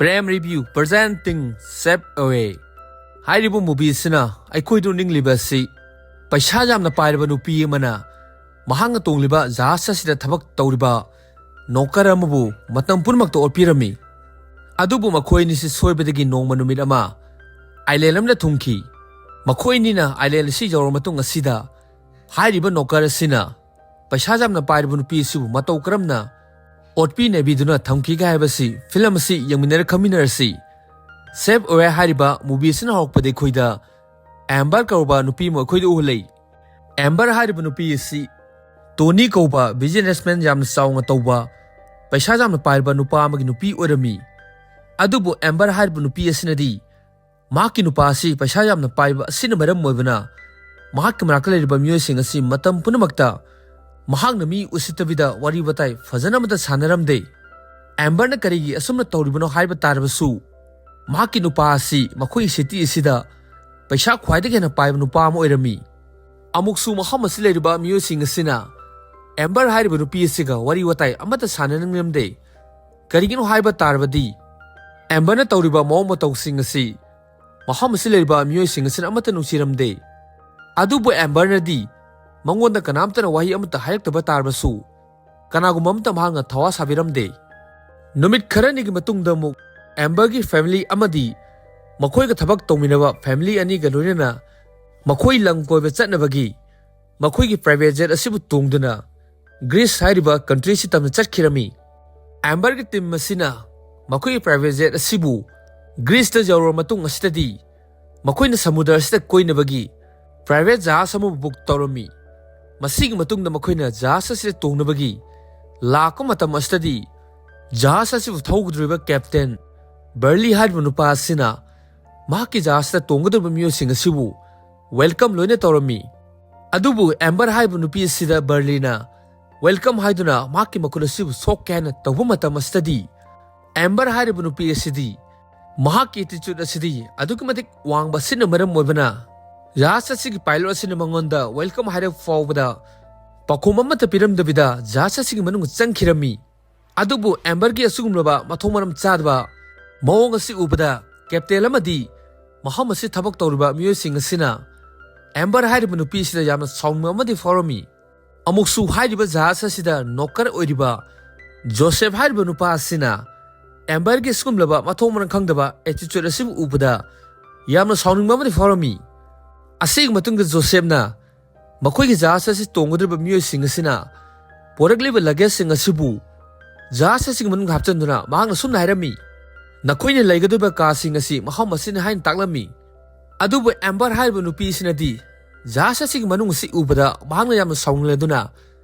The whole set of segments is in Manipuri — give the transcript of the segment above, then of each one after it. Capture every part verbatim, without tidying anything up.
Prem Review presenting Save Away ꯍꯥꯏꯔꯤꯕ movie ꯑꯁꯤꯅ ꯑꯩꯈꯣꯏꯗ ꯎꯠꯅꯤꯡꯂꯤꯕ ꯑꯁꯤ ꯄꯩꯁꯥ ꯌꯥꯝꯅ ꯄꯥꯏꯔꯕ ꯅꯨꯄꯤ ꯑꯃꯅ ꯃꯍꯥꯛꯅ ꯇꯣꯡꯂꯤꯕ ꯖꯍꯥꯖ ꯑꯁꯤꯗ ꯊꯕꯛ ꯇꯧꯔꯤꯕ ꯅꯣꯀꯔ ꯑꯃꯕꯨ ꯃꯇꯝ ꯄꯨꯝꯅꯃꯛꯇ ꯑꯣꯠꯄꯤꯔꯝꯃꯤ꯫ ꯑꯗꯨꯕꯨ ꯃꯈꯣꯏ ꯑꯅꯤꯁꯤ ꯁꯣꯏꯕꯗꯒꯤ ꯅꯣꯡꯃ ꯅꯨꯃꯤꯠ ꯑꯃ island ꯑꯃꯗ ꯊꯨꯡꯈꯤ꯫ ꯃꯈꯣꯏ ꯑꯅꯤꯅ island ꯑꯁꯤ ꯌꯧꯔꯕ ꯃꯇꯨꯡ ꯑꯁꯤꯗ ꯍꯥꯏꯔꯤꯕ ꯅꯣꯀꯔ ꯑꯁꯤꯅ ꯄꯩꯁꯥ ꯌꯥꯝꯅ ꯄꯥꯏꯔꯕ ꯅꯨꯄꯤ ꯑꯁꯤꯕꯨ ꯃꯇꯧ ꯀꯔꯝꯅ ꯑꯣꯠꯄꯤ ꯅꯩꯕꯤꯗꯨꯅ ꯊꯝꯈꯤꯒꯦ ꯍꯥꯏꯕꯁꯤ film ꯑꯁꯤ ꯌꯦꯡꯃꯤꯟꯅꯔ ꯈꯪꯃꯤꯟꯅꯔꯁꯤ꯫ Save Away ꯍꯥꯏꯔꯤꯕ movie ꯑꯁꯤꯅ ꯍꯧꯔꯛꯄꯗ ꯑꯩꯈꯣꯏꯗ Amber ꯀꯧꯔꯕ ꯅꯨꯄꯤ ꯑꯃ ꯑꯩꯈꯣꯏꯗ ꯎꯍꯜꯂꯤ꯫ Amber ꯍꯥꯏꯔꯤꯕ ꯅꯨꯄꯤ ꯑꯁꯤ Tony ꯀꯧꯕ businessman ꯌꯥꯝꯅ ꯆꯥꯎꯅ ꯇꯧꯕ, ꯄꯩꯁꯥ ꯌꯥꯝꯅ ꯄꯥꯏꯔꯕ ꯅꯨꯄꯥ ꯑꯃꯒꯤ ꯅꯨꯄꯤ ꯑꯣꯏꯔꯝꯃꯤ꯫ ꯑꯗꯨꯕꯨ Amber ꯍꯥꯏꯔꯤꯕ ꯅꯨꯄꯤ ꯑꯁꯤꯅꯗꯤ ꯃꯍꯥꯛꯀꯤ ꯅꯨꯄꯥ ꯑꯁꯤ ꯄꯩꯁꯥ ꯌꯥꯝꯅ ꯄꯥꯏꯕ ꯑꯁꯤꯅ ꯃꯔꯝ ꯑꯣꯏꯕꯅ ꯃꯍꯥꯛꯀꯤ ꯃꯅꯥꯛꯇ ꯂꯩꯔꯤꯕ ꯃꯤꯑꯣꯏꯁꯤꯡ ꯑꯁꯤ ꯃꯇꯝ ꯄꯨꯝꯅꯃꯛꯇ ꯃꯍꯥꯛꯅ ꯃꯤ ꯎꯁꯤꯠꯇꯕꯤꯗ ꯋꯥꯔꯤ ꯋꯥꯇꯥꯏ ꯐꯖꯅ ꯑꯃꯠꯇ ꯁꯥꯟꯅꯔꯝꯗꯦ꯫ Amber ꯅ ꯀꯔꯤꯒꯤ ꯑꯁꯨꯝꯅ ꯇꯧꯔꯤꯕꯅꯣ ꯍꯥꯏꯕ ꯇꯥꯔꯕꯁꯨ, ꯃꯍꯥꯛꯀꯤ ꯅꯨꯄꯥ ꯑꯁꯤ ꯃꯈꯣꯏꯒꯤ city ꯑꯁꯤꯗ ꯄꯩꯁꯥ ꯈ꯭ꯋꯥꯏꯗꯒꯤ ꯍꯦꯟꯅ ꯄꯥꯏꯕ ꯅꯨꯄꯥ ꯑꯃ ꯑꯣꯏꯔꯝꯃꯤ꯫ ꯑꯃꯨꯛꯁꯨ ꯃꯐꯝ ꯑꯁꯤ ꯂꯩꯔꯤꯕ ꯃꯤꯑꯣꯏꯁꯤꯡ ꯑꯁꯤꯅ Amber ꯍꯥꯏꯔꯤꯕ ꯅꯨꯄꯤ ꯑꯁꯤꯒ ꯋꯥꯔꯤ ꯋꯥꯇꯥꯏ ꯑꯃꯠꯇ ꯁꯥꯟꯅꯅꯤꯡꯂꯝꯗꯦ꯫ ꯀꯔꯤꯒꯤꯅꯣ ꯍꯥꯏꯕ ꯇꯥꯔꯕꯗꯤ, Amber ꯅ ꯇꯧꯔꯤꯕ ꯃꯑꯣꯡ ꯃꯇꯧꯁꯤꯡ ꯑꯁꯤ ꯃꯐꯝ ꯑꯁꯤ ꯂꯩꯔꯤꯕ ꯃꯤꯑꯣꯏꯁꯤꯡ ꯑꯁꯤꯅ ꯑꯃꯠꯇ ꯅꯨꯡꯁꯤꯔꯝꯗꯦ꯫ ꯑꯗꯨꯕꯨ Amber ꯅꯗꯤ ꯃꯉꯣꯟꯗ ꯀꯅꯥꯝꯇꯅ ꯋꯥꯍꯩ ꯑꯃꯠꯇ ꯍꯥꯏꯔꯛꯇꯕ ꯇꯥꯔꯕꯁꯨ, ꯀꯅꯥꯒꯨꯝꯕ ꯑꯃꯠꯇ ꯃꯍꯥꯛꯅ ꯊꯋꯥ ꯁꯥꯕꯤꯔꯝꯗꯦ꯫ ꯅꯨꯃꯤꯠ ꯈꯔꯅꯤꯒꯤ ꯃꯇꯨꯡꯗ ꯑꯃꯨꯛ Amber ꯒꯤ family ꯑꯃꯗꯤ ꯃꯈꯣꯏꯒ ꯊꯕꯛ ꯇꯧꯃꯤꯟꯅꯕ family ꯑꯅꯤꯒ ꯂꯣꯏꯅꯅ ꯃꯈꯣꯏ ꯂꯝ ꯀꯣꯏꯕ ꯆꯠꯅꯕꯒꯤ ꯃꯈꯣꯏꯒꯤ private jet ꯑꯁꯤꯕꯨ ꯇꯣꯡꯗꯨꯅ Greece ꯍꯥꯏꯔꯤꯕ country ꯑꯁꯤ ꯇꯝꯅ ꯆꯠꯈꯤꯔꯝꯃꯤ꯫ Amber ꯒꯤ team ꯑꯁꯤꯅ ꯃꯈꯣꯏꯒꯤ private jet ꯑꯁꯤꯕꯨ Greece ꯇ ꯌꯧꯔꯕ ꯃꯇꯨꯡ ꯑꯁꯤꯗꯗꯤ ꯃꯈꯣꯏꯅ ꯁꯃꯨꯗ꯭ꯔ ꯑꯁꯤꯗ ꯀꯣꯏꯅꯕꯒꯤ private ꯖꯍꯥꯖ ꯑꯃꯕꯨ book ꯇꯧꯔꯝꯃꯤ꯫ ꯃꯁꯤꯒꯤ ꯃꯇꯨꯡꯗ ꯃꯈꯣꯏꯅ ꯖꯍꯥꯖ ꯑꯁꯤꯗ ꯇꯣꯡꯅꯕꯒꯤ ꯂꯥꯛꯄ ꯃꯇꯝ ꯑꯁꯤꯗꯗꯤ ꯖꯍꯥꯖ ꯑꯁꯤꯕꯨ ꯊꯧꯒꯗꯧꯔꯤꯕ captain Burley ꯍꯥꯏꯔꯤꯕ ꯅꯨꯄꯥ ꯑꯁꯤꯅ ꯃꯍꯥꯛꯀꯤ ꯖꯍꯥꯖꯇ ꯇꯣꯡꯒꯗꯧꯔꯤꯕ ꯃꯤꯑꯣꯏꯁꯤꯡ ꯑꯁꯤꯕꯨ welcome ꯂꯣꯏꯅ ꯇꯧꯔꯝꯃꯤ꯫ ꯑꯗꯨꯕꯨ Amber ꯍꯥꯏꯔꯤꯕ ꯅꯨꯄꯤ ꯑꯁꯤꯗ Burley ꯅ welcome ꯍꯥꯏꯗꯨꯅ ꯃꯍꯥꯛꯀꯤ ꯃꯈꯨꯠ ꯑꯁꯤꯕꯨ ꯁꯣꯛꯀꯦ ꯍꯥꯏꯅ ꯇꯧꯕ ꯃꯇꯝ ꯑꯁꯤꯗꯗꯤ, Amber ꯍꯥꯏꯔꯤꯕ ꯅꯨꯄꯤ ꯑꯁꯤꯗꯤ ꯃꯍꯥꯛꯀꯤ attitude ꯑꯁꯤꯗꯤ ꯑꯗꯨꯛꯀꯤ ꯃꯇꯤꯛ ꯋꯥꯡꯕ ꯑꯁꯤꯅ ꯃꯔꯝ ꯑꯣꯏꯕꯅ, ꯖꯍꯥꯖ ꯑꯁꯤꯒꯤ pilot ꯑꯁꯤꯅ ꯃꯉꯣꯟꯗ welcome ꯍꯥꯏꯔꯛ ꯐꯥꯎꯕꯗ ꯄꯥꯎꯈꯨꯝ ꯑꯃꯠꯇ ꯄꯤꯔꯝꯗꯕꯤꯗ ꯖꯍꯥꯖ ꯑꯁꯤꯒꯤ ꯃꯅꯨꯡꯗ ꯆꯪꯈꯤꯔꯝꯃꯤ꯫ ꯑꯗꯨꯕꯨ Amber ꯒꯤ ꯑꯁꯤꯒꯨꯝꯂꯕ ꯃꯊꯣꯡ ꯃꯔꯝ ꯆꯥꯗꯕ ꯃꯑꯣꯡ ꯑꯁꯤ ꯎꯕꯗ ꯀꯦꯞꯇꯦꯟ ꯑꯃꯗꯤ ꯃꯐꯝ ꯑꯁꯤ ꯊꯕꯛ ꯇꯧꯔꯤꯕ ꯃꯤꯑꯣꯏꯁꯤꯡ ꯑꯁꯤꯅ ꯑꯦꯝꯕꯔ ꯍꯥꯏꯔꯤꯕ ꯅꯨꯄꯤ ꯑꯁꯤꯗ ꯌꯥꯝꯅ ꯁꯥꯎꯅꯤꯡꯕ ꯑꯃꯗꯤ ꯐꯥꯎꯔꯝꯃꯤ꯫ ꯑꯃꯨꯛꯁꯨ ꯍꯥꯏꯔꯤꯕ ꯖꯍꯥꯖ ꯑꯁꯤꯗ ꯅꯣꯀꯔ ꯑꯣꯏꯔꯤꯕ ꯖꯣꯁꯦꯐ ꯍꯥꯏꯔꯤꯕ ꯅꯨꯄꯥ ꯑꯁꯤꯅ ꯑꯦꯝꯕꯔꯒꯤ ꯑꯁꯤꯒꯨꯝꯂꯕ ꯃꯊꯣꯡ ꯃꯔꯝ ꯈꯪꯗꯕ ꯑꯦꯇꯤꯆꯨꯠ ꯑꯁꯤꯕꯨ ꯎꯕꯗ ꯌꯥꯝꯅ ꯁꯥꯎꯅꯤꯡꯕ ꯑꯃꯗꯤ ꯐꯥꯎꯔꯝꯃꯤ꯫ ꯑꯁꯤꯒꯤ ꯃꯇꯨꯡꯗ ꯖꯣꯁꯦꯐꯅ ꯃꯈꯣꯏꯒꯤ ꯖꯍꯥꯖ ꯑꯁꯤ ꯇꯣꯡꯒꯗꯧꯔꯤꯕ ꯃꯤꯑꯣꯏꯁꯤꯡ ꯑꯁꯤꯅ ꯄꯣꯔꯛꯂꯤꯕ ꯂꯒꯦꯖꯁꯤꯡ ꯑꯁꯤꯕꯨ ꯖꯍꯥꯖ ꯑꯁꯤꯒꯤ ꯃꯅꯨꯡꯗ ꯍꯥꯞꯆꯤꯟꯗꯨꯅ ꯃꯍꯥꯛꯅ ꯁꯨꯝꯅ ꯍꯥꯏꯔꯝꯃꯤ, "ꯅꯈꯣꯏꯅ ꯂꯩꯒꯗꯧꯔꯤꯕ ꯀꯥꯁꯤꯡ ꯑꯁꯤ ꯃꯐꯝ ꯑꯁꯤꯅꯤ" ꯍꯥꯏꯅ ꯇꯥꯛꯂꯝꯃꯤ꯫ ꯑꯗꯨꯕꯨ ꯑꯦꯝꯕꯔ ꯍꯥꯏꯔꯤꯕ ꯅꯨꯄꯤ ꯑꯁꯤꯅꯗꯤ ꯖꯍꯥꯖ ꯑꯁꯤꯒꯤ ꯃꯅꯨꯡ ꯑꯁꯤ ꯎꯕꯗ ꯃꯍꯥꯛꯅ ꯌꯥꯝꯅ ꯁꯥꯎꯅꯤꯡꯂꯗꯨꯅ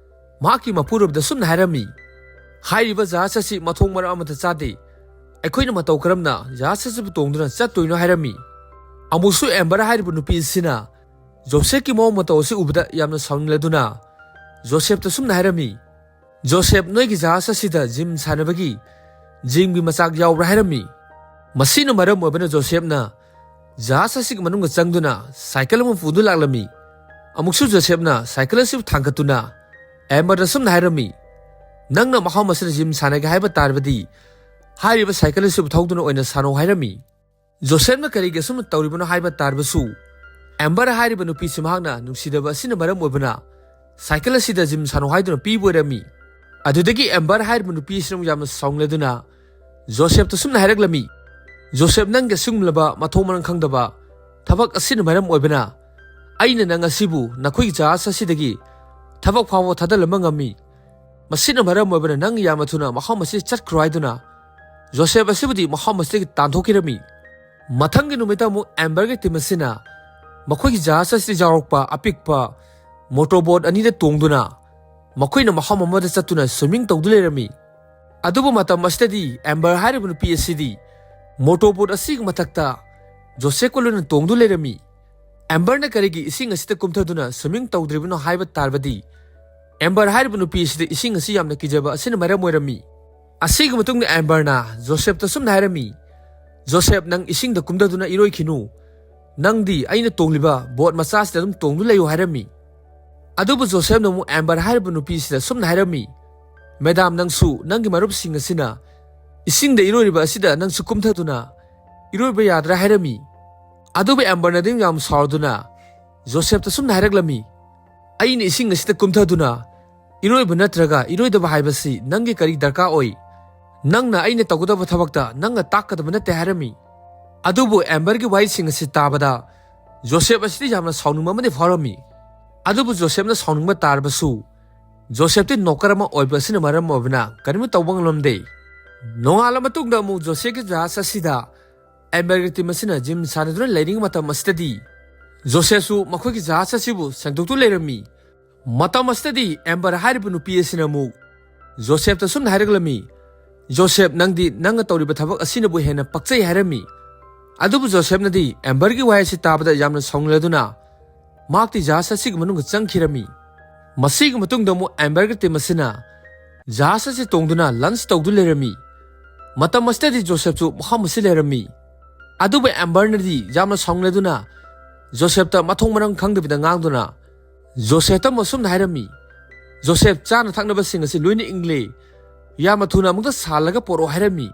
ꯃꯍꯥꯛꯀꯤ ꯃꯄꯨꯔꯣꯏꯕꯗ ꯁꯨꯝꯅ ꯍꯥꯏꯔꯝꯃꯤ, "ꯍꯥꯏꯔꯤꯕ ꯖꯍꯥꯖ ꯑꯁꯤ ꯃꯊꯣꯡ ꯃꯔꯝ ꯑꯃꯠꯇ ꯆꯥꯗꯦ꯫ ꯑꯩꯈꯣꯏꯅ ꯃꯇꯧ ꯀꯔꯝꯅ ꯖꯍꯥꯖ ꯑꯁꯤꯕꯨ ꯇꯣꯡꯗꯨꯅ ꯆꯠꯇꯣꯏꯅꯣ?" ꯍꯥꯏꯔꯝꯃꯤ꯫ ꯑꯃꯨꯛꯁꯨ ꯑꯦꯝꯕꯔ ꯍꯥꯏꯔꯤꯕ ꯅꯨꯄꯤ ꯑꯁꯤꯅ ꯖꯣꯁꯦꯐꯀꯤ ꯃꯑꯣꯡ ꯃꯇꯧ ꯑꯁꯤ ꯎꯕꯗ ꯌꯥꯝꯅ ꯁꯥꯎꯅꯤꯡꯂꯗꯨꯅ ꯖꯣꯁꯦꯐꯇ ꯁꯨꯝꯅ ꯍꯥꯏꯔꯝꯃꯤ, "ꯖꯣꯁꯦꯐ, ꯅꯣꯏꯒꯤ ꯖꯍꯥꯖ ꯑꯁꯤꯗ ꯖꯤꯝ ꯁꯥꯟꯅꯕꯒꯤ ꯖꯤꯝꯒꯤ ꯃꯆꯥꯛ ꯌꯥꯎꯕ꯭ꯔꯥ?" ꯍꯥꯏꯔꯝꯃꯤ꯫ ꯃꯁꯤꯅ ꯃꯔꯝ ꯑꯣꯏꯕꯅ ꯖꯣꯁꯦꯐꯅ ꯖꯍꯥꯖ ꯑꯁꯤꯒꯤ ꯃꯅꯨꯡꯗ ꯆꯪꯗꯨꯅ ꯁꯥꯏꯀꯜ ꯑꯃ ꯄꯨꯗꯨꯅ ꯂꯥꯛꯂꯝꯃꯤ꯫ ꯑꯃꯨꯛꯁꯨ ꯖꯣꯁꯦꯐꯅ ꯁꯥꯏꯀꯜ ꯑꯁꯤꯕꯨ ꯊꯥꯡꯒꯠꯇꯨꯅ ꯑꯦꯝꯕꯔꯗ ꯁꯨꯝꯅ ꯍꯥꯏꯔꯝꯃꯤ, "ꯅꯪꯅ ꯃꯐꯝ ꯑꯁꯤꯗ ꯖꯤꯝ ꯁꯥꯟꯅꯒꯦ ꯍꯥꯏꯕ ꯇꯥꯔꯕꯗꯤ ꯍꯥꯏꯔꯤꯕ ꯁꯥꯏꯀꯜ ꯑꯁꯤꯕꯨ ꯊꯧꯗꯨꯅ ꯑꯣꯏꯅ ꯁꯥꯟꯅꯧ" ꯍꯥꯏꯔꯝꯃꯤ꯫ ꯖꯣꯁꯦꯐꯅ ꯀꯔꯤꯒꯤ ꯑꯁꯨꯝꯅ ꯇꯧꯔꯤꯕꯅꯣ ꯍꯥꯏꯕ ꯇꯥꯔꯕꯁꯨ, ꯑꯦꯝꯕꯔ ꯍꯥꯏꯔꯤꯕ ꯅꯨꯄꯤꯁꯤ ꯃꯍꯥꯛꯅ ꯅꯨꯡꯁꯤꯗꯕ ꯑꯁꯤꯅ ꯃꯔꯝ ꯑꯣꯏꯕꯅ ꯁꯥꯏꯀꯜ ꯑꯁꯤꯗ ꯖꯤꯝ ꯁꯥꯟꯅꯧ ꯍꯥꯏꯗꯨꯅ ꯄꯤꯕ ꯑꯣꯏꯔꯝꯃꯤ꯫ ꯑꯗꯨꯗꯒꯤ ꯑꯦꯝꯕꯔ ꯍꯥꯏꯔꯤꯕ ꯅꯨꯄꯤ ꯑꯁꯤꯅ ꯑꯃꯨꯛ ꯌꯥꯝꯅ ꯁꯥꯎꯅꯤꯡꯂꯗꯨꯅ ꯖꯣꯁꯦꯐꯇ ꯁꯨꯝꯅ ꯍꯥꯏꯔꯛꯂꯝꯃꯤ, "ꯖꯣꯁꯦꯐ, ꯅꯪꯒꯤ ꯑꯁꯤꯒꯨꯝꯂꯕ ꯃꯊꯣꯡ ꯃꯔꯝ ꯈꯪꯗꯕ ꯊꯕꯛ ꯑꯁꯤꯅ ꯃꯔꯝ ꯑꯣꯏꯕꯅ ꯑꯩꯅ ꯅꯪ ꯑꯁꯤꯕꯨ ꯅꯈꯣꯏꯒꯤ ꯖꯍꯥꯖ ꯑꯁꯤꯗꯒꯤ ꯊꯕꯛ ꯐꯥꯎꯕ ꯊꯥꯗꯍꯟꯕ ꯉꯝꯃꯤ꯫ ꯃꯁꯤꯅ ꯃꯔꯝ ꯑꯣꯏꯕꯅ ꯅꯪ ꯌꯥꯝꯅ ꯊꯨꯅ ꯃꯐꯝ ꯑꯁꯤ ꯆꯠꯈ꯭ꯔꯣ" ꯍꯥꯏꯗꯨꯅ ꯖꯣꯁꯦꯐ ꯑꯁꯤꯕꯨꯗꯤ ꯃꯐꯝ ꯑꯁꯤꯗꯒꯤ ꯇꯥꯟꯊꯣꯛꯈꯤꯔꯝꯃꯤ꯫ ꯃꯊꯪꯒꯤ ꯅꯨꯃꯤꯠꯇ ꯑꯃꯨꯛ ꯑꯦꯝꯕꯔꯒꯤ ꯇꯤꯝ ꯑꯁꯤꯅ ꯃꯈꯣꯏꯒꯤ ꯖꯍꯥꯖ ꯑꯁꯤꯗ ꯌꯥꯎꯔꯛꯄ ꯑꯄꯤꯛꯄ ꯃꯣꯇꯣꯔ ꯕꯣꯠ ꯑꯅꯤꯗ ꯇꯣꯡꯗꯨꯅ ꯃꯈꯣꯏꯅ ꯃꯐꯝ ꯑꯃꯗ ꯆꯠꯇꯨꯅ ꯁ꯭ꯋꯤꯃꯤꯡ ꯇꯧꯗꯨꯅ ꯂꯩꯔꯝꯃꯤ꯫ ꯑꯗꯨꯕꯨ ꯃꯇꯝ ꯑꯁꯤꯗꯗꯤ ꯑꯦꯝꯕꯔ ꯍꯥꯏꯔꯤꯕ ꯅꯨꯄꯤ ꯑꯁꯤꯗꯤ ꯃꯣꯇꯣꯔ ꯕꯣꯠ ꯑꯁꯤꯒꯤ ꯃꯊꯛꯇ ꯖꯣꯁꯦꯐꯀ ꯂꯣꯏꯅ ꯇꯣꯡꯗꯨꯅ ꯂꯩꯔꯝꯃꯤ꯫ ꯑꯦꯝꯕꯔꯅ ꯀꯔꯤꯒꯤ ꯏꯁꯤꯡ ꯑꯁꯤꯗ ꯀꯨꯝꯊꯗꯨꯅ ꯁ꯭ꯋꯤꯃꯤꯡ ꯇꯧꯗ꯭ꯔꯤꯕꯅꯣ ꯍꯥꯏꯕ ꯇꯥꯔꯕꯗꯤ, ꯑꯦꯝꯕꯔ ꯍꯥꯏꯔꯤꯕ ꯅꯨꯄꯤ ꯑꯁꯤꯗ ꯏꯁꯤꯡ ꯑꯁꯤ ꯌꯥꯝꯅ ꯀꯤꯖꯕ ꯑꯁꯤꯅ ꯃꯔꯝ ꯑꯣꯏꯔꯝꯃꯤ꯫ ꯑꯁꯤꯒꯤ ꯃꯇꯨꯡꯗ ꯑꯦꯝꯕꯔꯅ ꯖꯣꯁꯦꯐꯇ ꯁꯨꯝꯅ ꯍꯥꯏꯔꯝꯃꯤ, "ꯖꯣꯁꯦꯐ, ꯅꯪ ꯏꯁꯤꯡꯗ ꯀꯨꯝꯊꯗꯨꯅ ꯏꯔꯣꯏꯈꯤꯅꯨ꯫ ꯅꯪꯗꯤ ꯑꯩꯅ ꯇꯣꯡꯂꯤꯕ ꯕꯣꯠ ꯃꯆꯥꯁꯤꯗ ꯑꯗꯨꯝ ꯇꯣꯡꯗꯨꯅ ꯂꯩꯌꯨ" ꯍꯥꯏꯔꯝꯃꯤ꯫ ꯑꯗꯨꯕꯨ ꯖꯣꯁꯦꯐꯅ ꯑꯃꯨꯛ ꯑꯦꯝꯕꯔ ꯍꯥꯏꯔꯤꯕ ꯅꯨꯄꯤꯁꯤꯗ ꯁꯨꯝꯅ ꯍꯥꯏꯔꯝꯃꯤ, "ꯃꯦꯗꯥꯝ, ꯅꯪꯁꯨ ꯅꯪꯒꯤ ꯃꯔꯨꯞꯁꯤꯡ ꯑꯁꯤꯅ "ꯏꯁꯤꯡꯗ ꯏꯔꯣꯏꯔꯤꯕ ꯑꯁꯤꯗ ꯅꯪꯁꯨ ꯀꯨꯝꯊꯗꯨꯅ ꯏꯔꯣꯏꯕ ꯌꯥꯗ꯭ꯔꯥ?" ꯍꯥꯏꯔꯝꯃꯤ꯫ ꯑꯗꯨꯕꯨ ꯑꯦꯝꯕꯔꯅꯗꯤ ꯌꯥꯝ ꯁꯥꯎꯗꯨꯅ ꯖꯣꯁꯦꯞꯇ ꯁꯨꯝꯅ ꯍꯥꯏꯔꯛꯂꯝꯃꯤ, "ꯑꯩꯅ ꯏꯁꯤꯡ ꯑꯁꯤꯗ ꯀꯨꯝꯊꯗꯨꯅ ꯏꯔꯣꯏꯕ ꯅꯠꯇ꯭ꯔꯒ ꯏꯔꯣꯏꯗꯕ ꯍꯥꯏꯕꯁꯤ ꯅꯪꯒꯤ ꯀꯔꯤ ꯗꯔꯀꯥꯔ ꯑꯣꯏ? ꯅꯪꯅ ꯑꯩꯅ ꯇꯧꯒꯗꯕ ꯊꯕꯛꯇ ꯅꯪꯅ ꯇꯥꯛꯀꯗꯕ ꯅꯠꯇꯦ" ꯍꯥꯏꯔꯝꯃꯤ꯫ ꯑꯗꯨꯕꯨ ꯑꯦꯝꯕꯔꯒꯤ ꯋꯥꯍꯩꯁꯤꯡ ꯑꯁꯤ ꯇꯥꯕꯗ ꯖꯣꯁꯦꯞ ꯑꯁꯤꯗꯤ ꯌꯥꯝꯅ ꯁꯥꯎꯅꯤꯡꯕ ꯑꯃꯗꯤ ꯐꯥꯎꯔꯝꯃꯤ꯫ ꯑꯗꯨꯕꯨ ꯖꯣꯁꯦꯞꯅ ꯁꯥꯎꯅꯤꯡꯕ ꯇꯥꯔꯕꯁꯨ ꯖꯣꯁꯦꯞꯇꯤ ꯅꯣꯀꯔ ꯑꯃ ꯑꯣꯏꯕ ꯑꯁꯤꯅ ꯃꯔꯝ ꯑꯣꯏꯕꯅ ꯀꯔꯤꯝꯇ ꯇꯧꯕ ꯉꯝꯂꯝꯗꯦ꯫ ꯅꯣꯡꯉꯥꯜꯂ ꯃꯇꯨꯡꯗ ꯑꯃꯨꯛ ꯖꯣꯁꯦꯞꯀꯤ ꯖꯍꯥꯖ ꯑꯁꯤꯗ ꯑꯦꯝꯕꯔꯒꯤ ꯇꯤꯝ ꯑꯁꯤꯅ ꯖꯤꯝ ꯁꯥꯟꯅꯗꯨꯅ ꯂꯩꯔꯤꯉꯩ ꯃꯇꯝ ꯑꯁꯤꯗꯗꯤ ꯖꯣꯁꯦꯞꯁꯨ ꯃꯈꯣꯏꯒꯤ ꯖꯍꯥꯖ ꯑꯁꯤꯕꯨ ꯁꯦꯡꯗꯣꯛꯇꯨꯅ ꯂꯩꯔꯝꯃꯤ꯫ ꯃꯇꯝ ꯑꯁꯤꯗꯗꯤ ꯑꯦꯝꯕꯔ ꯍꯥꯏꯔꯤꯕ ꯅꯨꯄꯤ ꯑꯁꯤꯅ ꯑꯃꯨꯛ ꯖꯣꯁꯦꯞꯇ ꯁꯨꯝꯅ ꯍꯥꯏꯔꯛꯂꯝꯃꯤ, "ꯖꯣꯁꯦꯞ, ꯅꯪꯗꯤ ꯅꯪꯅ ꯇꯧꯔꯤꯕ ꯊꯕꯛ ꯑꯁꯤꯅꯕꯨ ꯍꯦꯟꯅ ꯄꯛꯆꯩ" ꯍꯥꯏꯔꯝꯃꯤ꯫ ꯑꯗꯨꯕꯨ ꯖꯣꯁꯦꯞꯅꯗꯤ ꯑꯦꯝꯕꯔꯒꯤ ꯋꯥꯍꯩ ꯑꯁꯤ ꯇꯥꯕꯗ ꯌꯥꯝꯅ ꯁꯥꯎꯅꯤꯡꯂꯗꯨꯅ ꯃꯍꯥꯛꯇꯤ ꯖꯍꯥꯖ ꯑꯁꯤꯒꯤ ꯃꯅꯨꯡꯗ ꯆꯪꯈꯤꯔꯝꯃꯤ꯫ ꯃꯁꯤꯒꯤ ꯃꯇꯨꯡꯗ ꯑꯃꯨꯛ ꯑꯦꯝꯕꯔꯒꯤ ꯇꯤꯝ ꯑꯁꯤꯅ ꯖꯍꯥꯖ ꯑꯁꯤ ꯇꯣꯡꯗꯨꯅ ꯂꯟꯆ ꯇꯧꯗꯨꯅ ꯂꯩꯔꯝꯃꯤ꯫ ꯃꯇꯝ ꯑꯁꯤꯗꯗꯤ ꯖꯣꯁꯦꯞꯁꯨ ꯃꯐꯝ ꯑꯁꯤ ꯂꯩꯔꯝꯃꯤ꯫ ꯑꯗꯨꯕꯨ ꯑꯦꯝꯕꯔꯅꯗꯤ ꯌꯥꯝꯅ ꯁꯥꯎꯅꯤꯡꯂꯗꯨꯅ ꯖꯣꯁꯦꯞꯇ ꯃꯊꯣꯡ ꯃꯔꯝ ꯈꯪꯗꯕꯤꯗ ꯉꯥꯡꯗꯨꯅ ꯖꯣꯁꯦꯞꯇ ꯑꯃꯁꯨꯝꯅ ꯍꯥꯏꯔꯝꯃꯤ, "ꯖꯣꯁꯦꯞ, ꯆꯥꯅ ꯊꯛꯅꯕꯁꯤꯡ ꯑꯁꯤ ꯂꯣꯏꯅ ꯏꯪꯂꯦ, ꯌꯥꯝꯅ ꯊꯨꯅ ꯑꯃꯨꯛꯇ ꯁꯥꯍꯜꯂꯒ ꯄꯣꯔꯛꯑꯣ" ꯍꯥꯏꯔꯝꯃꯤ꯫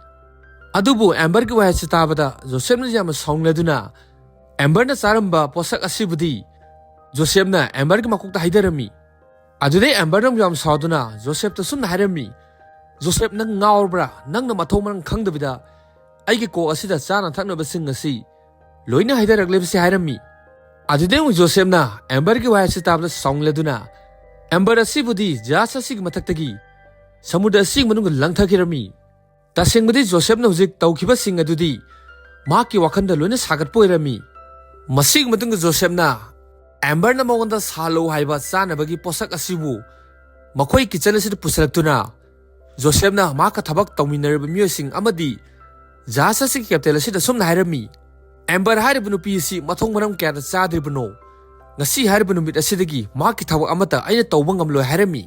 ꯑꯗꯨꯕꯨ ꯑꯦꯝꯕꯔꯒꯤ ꯋꯥꯍꯩ ꯑꯁꯤ ꯇꯥꯕꯗ ꯖꯣꯁꯦꯞꯅ ꯌꯥꯝꯅ ꯁꯥꯎꯅꯤꯡꯂꯗꯨꯅ ꯑꯦꯝꯕꯔꯅ ꯆꯥꯔꯝꯕ ꯄꯣꯠꯁꯛ ꯑꯁꯤꯕꯨꯗꯤ ꯖꯣꯁꯦꯞꯅ ꯑꯦꯝꯕꯔꯒꯤ ꯃꯀꯣꯛꯇ ꯍꯩꯊꯔꯝꯃꯤ꯫ ꯑꯗꯨꯗꯩ ꯑꯦꯝꯕꯔꯅ ꯑꯃꯨꯛ ꯌꯥꯝ ꯁꯥꯎꯗꯨꯅ ꯖꯣꯁꯦꯞꯇ ꯁꯨꯝꯅ ꯍꯥꯏꯔꯝꯃꯤ, "ꯖꯣꯁꯦꯞ, ꯅꯪ ꯉꯥꯎꯔꯕ꯭ꯔꯥ? ꯅꯪꯅ ꯃꯊꯣꯡ ꯃꯔꯝ ꯈꯪꯗꯕꯤꯗ ꯑꯩꯒꯤ ꯀꯣꯛ ꯑꯁꯤꯗ ꯆꯥꯅ ꯊꯛꯅꯕꯁꯤꯡ ꯑꯁꯤ ꯂꯣꯏꯅ ꯍꯩꯊꯔꯛꯂꯤꯕꯁꯤ" ꯍꯥꯏꯔꯝꯃꯤ꯫ ꯑꯗꯨꯗꯩ ꯑꯃꯨꯛ ꯖꯣꯁꯦꯞꯅ ꯑꯦꯝꯕꯔꯒꯤ ꯋꯥꯍꯩ ꯑꯁꯤ ꯇꯥꯕꯗ ꯁꯥꯎꯅꯤꯡꯂꯗꯨꯅ ꯑꯦꯝꯕꯔ ꯑꯁꯤꯕꯨꯗꯤ ꯖꯍꯥꯖ ꯑꯁꯤꯒꯤ ꯃꯊꯛꯇꯒꯤ ꯁꯃꯨꯗ꯭ꯔ ꯑꯁꯤꯒꯤ ꯃꯅꯨꯡꯗ ꯂꯪꯊꯈꯤꯔꯝꯃꯤ꯫ ꯇꯁꯦꯡꯕꯗꯤ ꯖꯣꯁꯦꯞꯅ ꯍꯧꯖꯤꯛ ꯇꯧꯈꯤꯕꯁꯤꯡ ꯑꯗꯨꯗꯤ ꯃꯍꯥꯛꯀꯤ ꯋꯥꯈꯜꯗ ꯂꯣꯏꯅ ꯁꯥꯒꯠꯄ ꯑꯣꯏꯔꯝꯃꯤ꯫ ꯃꯁꯤꯒꯤ ꯃꯇꯨꯡꯗ ꯖꯣꯁꯦꯞꯅ ꯑꯦꯝꯕꯔꯅ ꯃꯉꯣꯟꯗ ꯁꯥꯍꯜꯂꯛꯎ ꯍꯥꯏꯕ ꯆꯥꯅꯕꯒꯤ ꯄꯣꯠꯁꯛ ꯑꯁꯤꯕꯨ ꯃꯈꯣꯏ ꯀꯤꯆꯟ ꯑꯁꯤꯗ ꯄꯨꯁꯤꯜꯂꯛꯇꯨꯅ ꯖꯣꯁꯦꯞꯅ ꯃꯍꯥꯛꯀ ꯊꯕꯛ ꯇꯧꯃꯤꯟꯅꯔꯤꯕ ꯃꯤꯑꯣꯏꯁꯤꯡ ꯑꯃꯗꯤ ꯖꯍꯥꯖ ꯑꯁꯤꯒꯤ ꯀꯦꯞꯇꯦꯟ ꯑꯁꯤꯗ ꯁꯨꯝꯅ ꯍꯥꯏꯔꯝꯃꯤ, "ꯑꯦꯝꯕꯔ ꯍꯥꯏꯔꯤꯕ ꯅꯨꯄꯤ ꯑꯁꯤ ꯃꯊꯣꯡ ꯃꯔꯝ ꯀꯌꯥꯗ ꯆꯥꯗ꯭ꯔꯤꯕꯅꯣ? ꯉꯁꯤ ꯍꯥꯏꯔꯤꯕ ꯅꯨꯃꯤꯠ ꯑꯁꯤꯗꯒꯤ ꯃꯍꯥꯛꯀꯤ ꯊꯕꯛ ꯑꯃꯠꯇ ꯑꯩꯅ ꯇꯧꯕ ꯉꯝꯂꯣꯏ" ꯍꯥꯏꯔꯝꯃꯤ꯫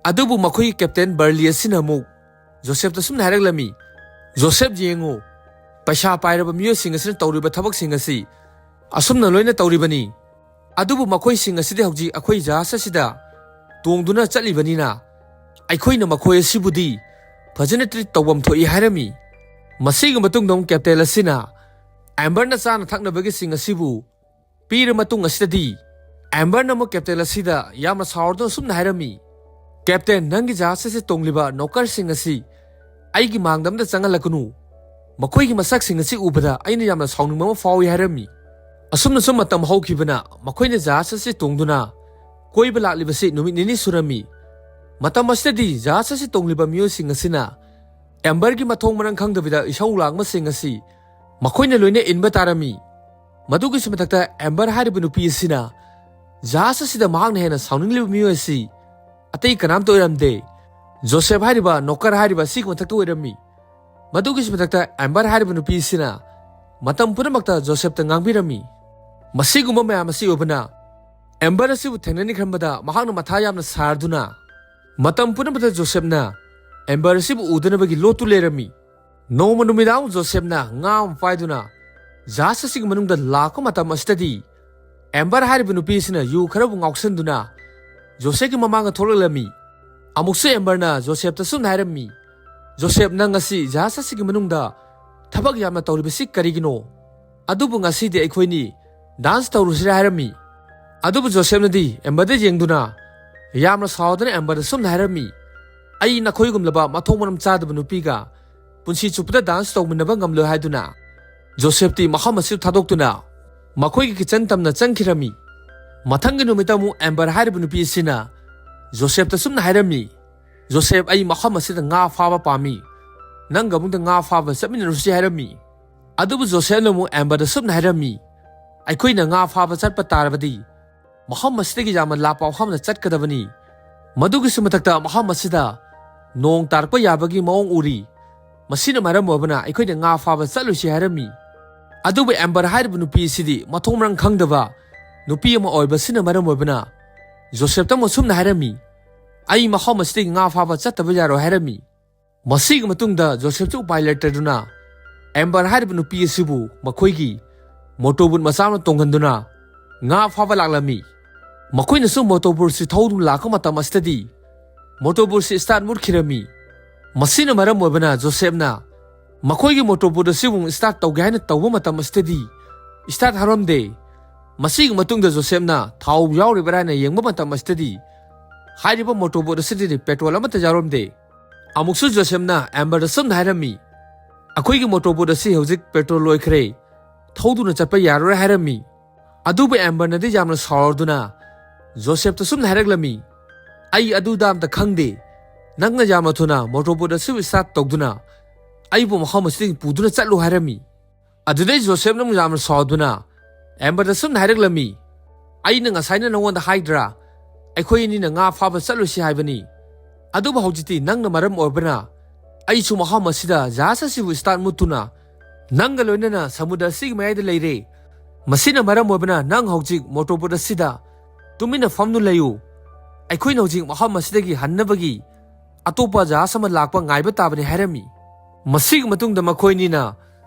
ꯑꯗꯨꯕꯨ ꯃꯈꯣꯏꯒꯤ ꯀꯦꯞꯇꯦꯟ ꯕꯔꯂꯤ ꯑꯁꯤꯅ ꯑꯃꯨꯛ ꯖꯣꯁꯦꯞꯇ ꯁꯨꯝꯅ ꯍꯥꯏꯔꯛꯂꯝꯃꯤ, "ꯖꯣꯁꯦꯞ, ꯌꯦꯡꯉꯨ, ꯄꯩꯁꯥ ꯄꯥꯏꯔꯕ ꯃꯤꯑꯣꯏꯁꯤꯡ ꯑꯁꯤꯅ ꯇꯧꯔꯤꯕ ꯊꯕꯛꯁꯤꯡ ꯑꯁꯤ ꯑꯁꯨꯝꯅ ꯂꯣꯏꯅ ꯇꯧꯔꯤꯕꯅꯤ꯫ ꯑꯗꯨꯕꯨ ꯃꯈꯣꯏꯁꯤꯡ ꯑꯁꯤꯗꯤ ꯍꯧꯖꯤꯛ ꯑꯩꯈꯣꯏ ꯖꯍꯥꯖ ꯑꯁꯤꯗ ꯇꯣꯡꯗꯨꯅ ꯆꯠꯂꯤꯕꯅꯤꯅ ꯑꯩꯈꯣꯏꯅ ꯃꯈꯣꯏ ꯑꯁꯤꯕꯨꯗꯤ ꯐꯖꯅ ꯇ꯭ꯔꯤꯠ ꯇꯧꯐꯝ ꯊꯣꯛꯏ ꯍꯥꯏꯔꯝꯃꯤ꯫ ꯃꯁꯤꯒꯤ ꯃꯇꯨꯡꯗ ꯑꯃꯨꯛ ꯀꯦꯞꯇꯦꯟ ꯑꯁꯤꯅ ꯑꯦꯝꯕꯔꯅ ꯆꯥꯅ ꯊꯛꯅꯕꯒꯤꯁꯤꯡ ꯑꯁꯤꯕꯨ ꯄꯤꯔ ꯃꯇꯨꯡ ꯑꯁꯤꯗꯗꯤ ꯑꯦꯝꯕꯔꯅ ꯑꯃꯨꯛ ꯀꯦꯞꯇꯦꯟ ꯑꯁꯤꯗ ꯌꯥꯝꯅ ꯁꯥꯎꯔꯗꯨꯅ ꯑꯁꯨꯝꯅ ꯍꯥꯏꯔꯝꯃꯤ, "ꯀꯦꯞꯇꯦꯟ, ꯅꯪꯒꯤ ꯖꯍꯥꯖ ꯑꯁꯤ ꯇꯣꯡꯂꯤꯕ ꯅꯣꯀꯔꯁꯤꯡ ꯑꯁꯤ ꯑꯩꯒꯤ ꯃꯥꯡꯗ ꯑꯃꯗ ꯆꯪꯍꯜꯂꯛꯀꯅꯨ꯫ ꯃꯈꯣꯏꯒꯤ ꯃꯁꯛꯁꯤꯡ ꯑꯁꯤ ꯎꯕꯗ ꯑꯩꯅ ꯌꯥꯝꯅ ꯁꯥꯎꯅꯤꯡꯕ ꯑꯃ ꯐꯥꯎꯏ" ꯍꯥꯏꯔꯝꯃꯤ꯫ ꯑꯁꯨꯝꯅ ꯁꯨꯝ ꯃꯇꯝ ꯍꯧꯈꯤꯕꯅ ꯃꯈꯣꯏꯅ ꯖꯍꯥꯖ ꯑꯁꯤ ꯇꯣꯡꯗꯨꯅ ꯀꯣꯏꯕ ꯂꯥꯛꯂꯤꯕꯁꯤ ꯅꯨꯃꯤꯠ ꯅꯤꯅꯤ ꯁꯨꯔꯝꯃꯤ꯫ ꯃꯇꯝ ꯑꯁꯤꯗꯗꯤ ꯖꯍꯥꯖ ꯑꯁꯤ ꯇꯣꯡꯂꯤꯕ ꯃꯤꯑꯣꯏꯁꯤꯡ ꯑꯁꯤꯅ ꯑꯦꯝꯕꯔꯒꯤ ꯃꯊꯣꯡ ꯃꯔꯝ ꯈꯪꯗꯕꯤꯗ ꯏꯁꯧ ꯂꯥꯡꯕꯁꯤꯡ ꯑꯁꯤ ꯃꯈꯣꯏꯅ ꯂꯣꯏꯅ ꯏꯟꯕ ꯇꯥꯔꯝꯃꯤ꯫ ꯃꯗꯨꯒꯤꯁꯨ ꯃꯊꯛꯇ ꯑꯦꯝꯕꯔ ꯍꯥꯏꯔꯤꯕ ꯅꯨꯄꯤ ꯑꯁꯤꯅ ꯖꯍꯥꯖ ꯑꯁꯤꯗ ꯃꯍꯥꯛꯅ ꯍꯦꯟꯅ ꯁꯥꯎꯅꯤꯡꯂꯤꯕ ꯃꯤꯑꯣꯏ ꯑꯁꯤ ꯑꯇꯩ ꯀꯅꯥꯝꯇ ꯑꯣꯏꯔꯝꯗꯦ, ꯖꯣꯁꯦꯐ ꯍꯥꯏꯔꯤꯕ ꯅꯣꯀꯔ ꯍꯥꯏꯔꯤꯕ ꯑꯁꯤꯒꯤ ꯃꯊꯛꯇ ꯑꯣꯏꯔꯝꯃꯤ꯫ ꯃꯗꯨꯒꯤꯁꯨ ꯃꯊꯛꯇ ꯑꯦꯝꯕꯔ ꯍꯥꯏꯔꯤꯕ ꯅꯨꯄꯤ ꯑꯁꯤꯅ ꯃꯇꯝ ꯄꯨꯝꯅꯃꯛꯇ ꯖꯣꯁꯦꯐꯇ ꯉꯥꯡꯕꯤꯔꯝꯃꯤ꯫ ꯃꯁꯤꯒꯨꯝꯕ ꯃꯌꯥꯝ ꯑꯁꯤ ꯑꯣꯏꯕꯅ ꯑꯦꯝꯕꯔ ꯑꯁꯤꯕꯨ ꯊꯦꯡꯅꯅꯤꯡꯈ꯭ꯔꯕꯗ ꯃꯍꯥꯛꯅ ꯃꯊꯥ ꯌꯥꯝꯅ ꯁꯥꯔꯗꯨꯅ ꯃꯇꯝ ꯄꯨꯝꯅꯃꯛꯇ ꯖꯣꯁꯦꯐꯅ ꯑꯦꯝꯕꯔ ꯑꯁꯤꯕꯨ ꯎꯗꯅꯕꯒꯤ ꯂꯣꯠꯇꯨ ꯂꯩꯔꯝꯃꯤ꯫ ꯅꯣꯡꯃ ꯅꯨꯃꯤꯗꯥꯡ ꯖꯣꯁꯦꯐꯅ ꯉꯥ ꯑꯃ ꯄꯥꯏꯗꯨꯅ ꯖꯍꯥꯖ ꯑꯁꯤꯒꯤ ꯃꯅꯨꯡꯗ ꯂꯥꯛꯄ ꯃꯇꯝ ꯑꯁꯤꯗꯗꯤ ꯑꯦꯝꯕꯔ ꯍꯥꯏꯔꯤꯕ ꯅꯨꯄꯤ ꯑꯁꯤꯅ ꯌꯨ ꯈꯔꯕꯨ ꯉꯥꯎꯁꯟꯗꯨꯅ ꯖꯣꯁꯦꯐꯀꯤ ꯃꯃꯥꯡꯗ ꯊꯣꯛꯂꯛꯂꯝꯃꯤ꯫ ꯑꯃꯨꯛꯁꯨ ꯑꯦꯝꯕꯔꯅ ꯖꯣꯁꯦꯐꯇ ꯁꯨꯝꯅ ꯍꯥꯏꯔꯝꯃꯤ, "ꯖꯣꯁꯦꯐ, ꯅꯪ ꯉꯁꯤ ꯖꯍꯥꯖ ꯑꯁꯤꯒꯤ ꯃꯅꯨꯡꯗ ꯊꯕꯛ ꯌꯥꯝꯅ ꯇꯧꯔꯤꯕꯁꯤ ꯀꯔꯤꯒꯤꯅꯣ? ꯑꯗꯨꯕꯨ ꯉꯁꯤꯗꯤ ꯑꯩꯈꯣꯏꯅꯤ ꯗꯥꯟꯁ ꯇꯧꯔꯨꯁꯤꯔꯥ?" ꯍꯥꯏꯔꯝꯃꯤ꯫ ꯑꯗꯨꯕꯨ ꯖꯣꯁꯦꯐꯅꯗꯤ ꯑꯦꯝꯕꯔꯗ ꯌꯦꯡꯗꯨꯅ ꯌꯥꯝꯅ ꯁꯥꯎꯗꯨꯅ ꯑꯦꯝꯕꯔꯗ ꯁꯨꯝꯅ ꯍꯥꯏꯔꯝꯃꯤ, "ꯑꯩ ꯅꯈꯣꯏꯒꯨꯝꯂꯕ ꯃꯊꯣꯡ ꯃꯔꯝ ꯆꯥꯗꯕ ꯅꯨꯄꯤꯒ ꯄꯨꯟꯁꯤ ꯆꯨꯞꯄꯗ ꯗꯥꯟꯁ ꯇꯧꯃꯤꯟꯅꯕ ꯉꯝꯂꯣꯏ" ꯍꯥꯏꯗꯨꯅ ꯖꯣꯁꯦꯐꯇꯤ ꯃꯐꯝ ꯑꯁꯤꯗ ꯊꯥꯗꯣꯛꯇꯨꯅ ꯃꯈꯣꯏꯒꯤ ꯀꯤꯆꯟ ꯇꯝꯅ ꯆꯪꯈꯤꯔꯝꯃꯤ꯫ ꯃꯊꯪꯒꯤ ꯅꯨꯃꯤꯠꯇ ꯑꯃꯨꯛ ꯑꯦꯝꯕꯔ ꯍꯥꯏꯔꯤꯕ ꯅꯨꯄꯤ ꯑꯁꯤꯅ ꯖꯣꯁꯦꯐꯇ ꯁꯨꯝꯅ ꯍꯥꯏꯔꯝꯃꯤ, "ꯖꯣꯁꯦꯐ, ꯑꯩ ꯃꯐꯝ ꯑꯁꯤꯗ ꯉꯥ ꯐꯥꯕ ꯄꯥꯝꯃꯤ, ꯅꯪꯒ ꯑꯃꯨꯛꯇ ꯉꯥ ꯐꯥꯕ ꯆꯠꯃꯤꯟꯅꯔꯨꯁꯤ" ꯍꯥꯏꯔꯝꯃꯤ꯫ ꯑꯗꯨꯕꯨ ꯖꯣꯁꯦꯐꯅ ꯑꯃꯨꯛ ꯑꯦꯝꯕꯔꯗ ꯁꯨꯝꯅ ꯍꯥꯏꯔꯝꯃꯤ, "ꯑꯩꯈꯣꯏꯅ ꯉꯥ ꯐꯥꯕ ꯆꯠꯄ ꯇꯥꯔꯕꯗꯤ ꯃꯐꯝ ꯑꯁꯤꯗꯒꯤ ꯌꯥꯝꯅ ꯂꯥꯞꯄ ꯃꯐꯝꯗ ꯆꯠꯀꯗꯕꯅꯤ꯫ ꯃꯗꯨꯒꯤꯁꯨ ꯃꯊꯛꯇ ꯃꯐꯝ ꯑꯁꯤꯗ ꯅꯣꯡ ꯇꯥꯔꯛꯄ ꯌꯥꯕꯒꯤ ꯃꯑꯣꯡ ꯎꯔꯤ꯫ ꯃꯁꯤꯅ ꯃꯔꯝ ꯑꯣꯏꯕꯅ ꯑꯩꯈꯣꯏꯅ ꯉꯥ ꯐꯥꯕ ꯆꯠꯂꯣꯏꯁꯤ" ꯍꯥꯏꯔꯝꯃꯤ꯫ ꯑꯗꯨꯕꯨ ꯑꯦꯝꯕꯔ ꯍꯥꯏꯔꯤꯕ ꯅꯨꯄꯤ ꯑꯁꯤꯗꯤ ꯃꯊꯣꯡ ꯃꯔꯝ ꯈꯪꯗꯕ ꯅꯨꯄꯤ ꯑꯃ ꯑꯣꯏꯕꯁꯤꯅ ꯃꯔꯝ ꯑꯣꯏꯕꯅ ꯖꯣꯁꯦꯐꯇ ꯑꯃꯨꯛ ꯁꯨꯝꯅ ꯍꯥꯏꯔꯝꯃꯤ, "ꯑꯩ ꯃꯐꯝ ꯑꯁꯤꯗꯒꯤ ꯉꯥ ꯐꯥꯕ ꯆꯠꯇꯕ ꯌꯥꯔꯣꯏ" ꯍꯥꯏꯔꯝꯃꯤ꯫ ꯃꯁꯤꯒꯤ ꯃꯇꯨꯡꯗ ꯖꯣꯁꯦꯐꯁꯨ ꯎꯄꯥꯏ ꯂꯩꯇꯗꯨꯅ ꯑꯦꯝꯕꯔ ꯍꯥꯏꯔꯤꯕ ꯅꯨꯄꯤ ꯑꯁꯤꯕꯨ ꯃꯈꯣꯏꯒꯤ ꯃꯣꯇꯣꯔꯕꯣꯠ ꯃꯆꯥ ꯑꯃ ꯇꯣꯡꯍꯟꯗꯨꯅ ꯉꯥ ꯐꯥꯕ ꯂꯥꯛꯂꯝꯃꯤ꯫ ꯃꯈꯣꯏꯅꯁꯨ ꯃꯣꯇꯣꯔꯕꯣꯠꯁꯤ ꯊꯧꯗꯨꯅ ꯂꯥꯛꯄ ꯃꯇꯝ ꯑꯁꯤꯗꯗꯤ ꯃꯣꯇꯣꯔꯕꯣꯠꯁꯤ ꯁ꯭ꯇꯥꯔꯠ ꯃꯨꯠꯈꯤꯔꯝꯃꯤ꯫ ꯃꯁꯤꯅ ꯃꯔꯝ ꯑꯣꯏꯕꯅ ꯖꯣꯁꯦꯞꯅ ꯃꯈꯣꯏꯒꯤ ꯃꯣꯇꯣꯔ ꯕꯣꯠ ꯑꯁꯤꯕꯨ ꯁ꯭ꯇꯥꯔꯠ ꯇꯧꯒꯦ ꯍꯥꯏꯅ ꯇꯧꯕ ꯃꯇꯝ ꯑꯁꯤꯗꯗꯤ ꯁ꯭ꯇꯥꯔꯠ ꯍꯧꯔꯝꯗꯦ꯫ ꯃꯁꯤꯒꯤ ꯃꯇꯨꯡꯗ ꯖꯣꯁꯦꯞꯅ ꯊꯥꯎ ꯌꯥꯎꯔꯤꯕ꯭ꯔꯥ ꯍꯥꯏꯅ ꯌꯦꯡꯕ ꯃꯇꯝ ꯑꯁꯤꯗꯗꯤ ꯍꯥꯏꯔꯤꯕ ꯃꯣꯇꯣꯔ ꯕꯣꯠ ꯑꯁꯤꯗꯗꯤ ꯄꯦꯇ꯭ꯔꯣꯜ ꯑꯃꯠꯇ ꯌꯥꯎꯔꯝꯗꯦ꯫ ꯑꯃꯨꯛꯁꯨ ꯖꯣꯁꯦꯞꯅ ꯑꯦꯝꯕꯔꯗ ꯁꯨꯝꯅ ꯍꯥꯏꯔꯝꯃꯤ, "ꯑꯩꯈꯣꯏꯒꯤ ꯃꯣꯇꯣꯔ ꯕꯣꯠ ꯑꯁꯤ ꯍꯧꯖꯤꯛ ꯄꯦꯇ꯭ꯔꯣꯜ ꯂꯣꯏꯈ꯭ꯔꯦ, ꯊꯧꯗꯨꯅ ꯆꯠꯄ ꯌꯥꯔꯔꯣꯏ" ꯍꯥꯏꯔꯝꯃꯤ꯫ ꯑꯗꯨꯕꯨ ꯑꯦꯝꯕꯔꯅꯗꯤ ꯌꯥꯝꯅ ꯁꯥꯎꯔꯗꯨꯅ ꯖꯣꯁꯦꯞꯇ ꯁꯨꯝꯅ ꯍꯥꯏꯔꯛꯂꯝꯃꯤ, "ꯑꯩ ꯑꯗꯨꯗ ꯑꯝꯇ ꯈꯪꯗꯦ, ꯅꯪꯅ ꯌꯥꯝꯅ ꯊꯨꯅ ꯃꯣꯇꯣꯔ ꯕꯣꯠ ꯑꯁꯤꯕꯨ ꯁ꯭ꯇꯥꯔꯠ ꯇꯧꯗꯨꯅ ꯑꯩꯕꯨ ꯃꯐꯝ ꯑꯁꯤꯗꯒꯤ ꯄꯨꯗꯨꯅ ꯆꯠꯂꯨ" ꯍꯥꯏꯔꯝꯃꯤ꯫ ꯑꯗꯨꯗꯩ ꯖꯣꯁꯦꯞꯅ ꯑꯃꯨꯛ ꯌꯥꯝꯅ ꯁꯥꯎꯗꯨꯅ ꯑꯦꯝꯕꯔꯗ ꯁꯨꯝꯅ ꯍꯥꯏꯔꯛꯂꯝꯃꯤ, "ꯑꯩꯅ ꯉꯁꯥꯏꯅ ꯅꯉꯣꯟꯗ ꯍꯥꯏꯗ꯭ꯔꯥ, ꯑꯩꯈꯣꯏ ꯑꯅꯤꯅ ꯉꯥ ꯐꯥꯕ ꯆꯠꯂꯨꯁꯤ ꯍꯥꯏꯕꯅꯤ? ꯑꯗꯨꯕꯨ ꯍꯧꯖꯤꯛꯇꯤ ꯅꯪꯅ ꯃꯔꯝ ꯑꯣꯏꯕꯅ ꯑꯩꯁꯨ ꯃꯐꯝ ꯑꯁꯤꯗ ꯖꯍꯥꯖ ꯑꯁꯤꯕꯨ ꯁ꯭ꯇꯥꯔꯠ ꯃꯨꯠꯇꯨꯅ ꯅꯪꯒ ꯂꯣꯏꯅꯅ ꯁꯃꯨꯗ꯭ꯔ ꯑꯁꯤꯒꯤ ꯃꯌꯥꯏꯗ ꯂꯩꯔꯦ꯫ ꯃꯁꯤꯅ ꯃꯔꯝ ꯑꯣꯏꯕꯅ ꯅꯪ ꯍꯧꯖꯤꯛ ꯃꯣꯇꯣꯔ ꯕꯣꯠ ꯑꯁꯤꯗ ꯇꯨꯃꯤꯟꯅ ꯐꯝꯗꯨꯅ ꯂꯩꯌꯨ꯫ ꯑꯩꯈꯣꯏꯅ ꯍꯧꯖꯤꯛ ꯃꯐꯝ ꯑꯁꯤꯗꯒꯤ ꯍꯟꯅꯕꯒꯤ ꯑꯇꯣꯞꯄ ꯖꯍꯥꯖ ꯑꯃ ꯂꯥꯛꯄ ꯉꯥꯏꯕ ꯇꯥꯕꯅꯤ" ꯍꯥꯏꯔꯝꯃꯤ꯫ ꯃꯁꯤꯒꯤ ꯃꯇꯨꯡꯗ ꯃꯈꯣꯏ ꯑꯅꯤꯅ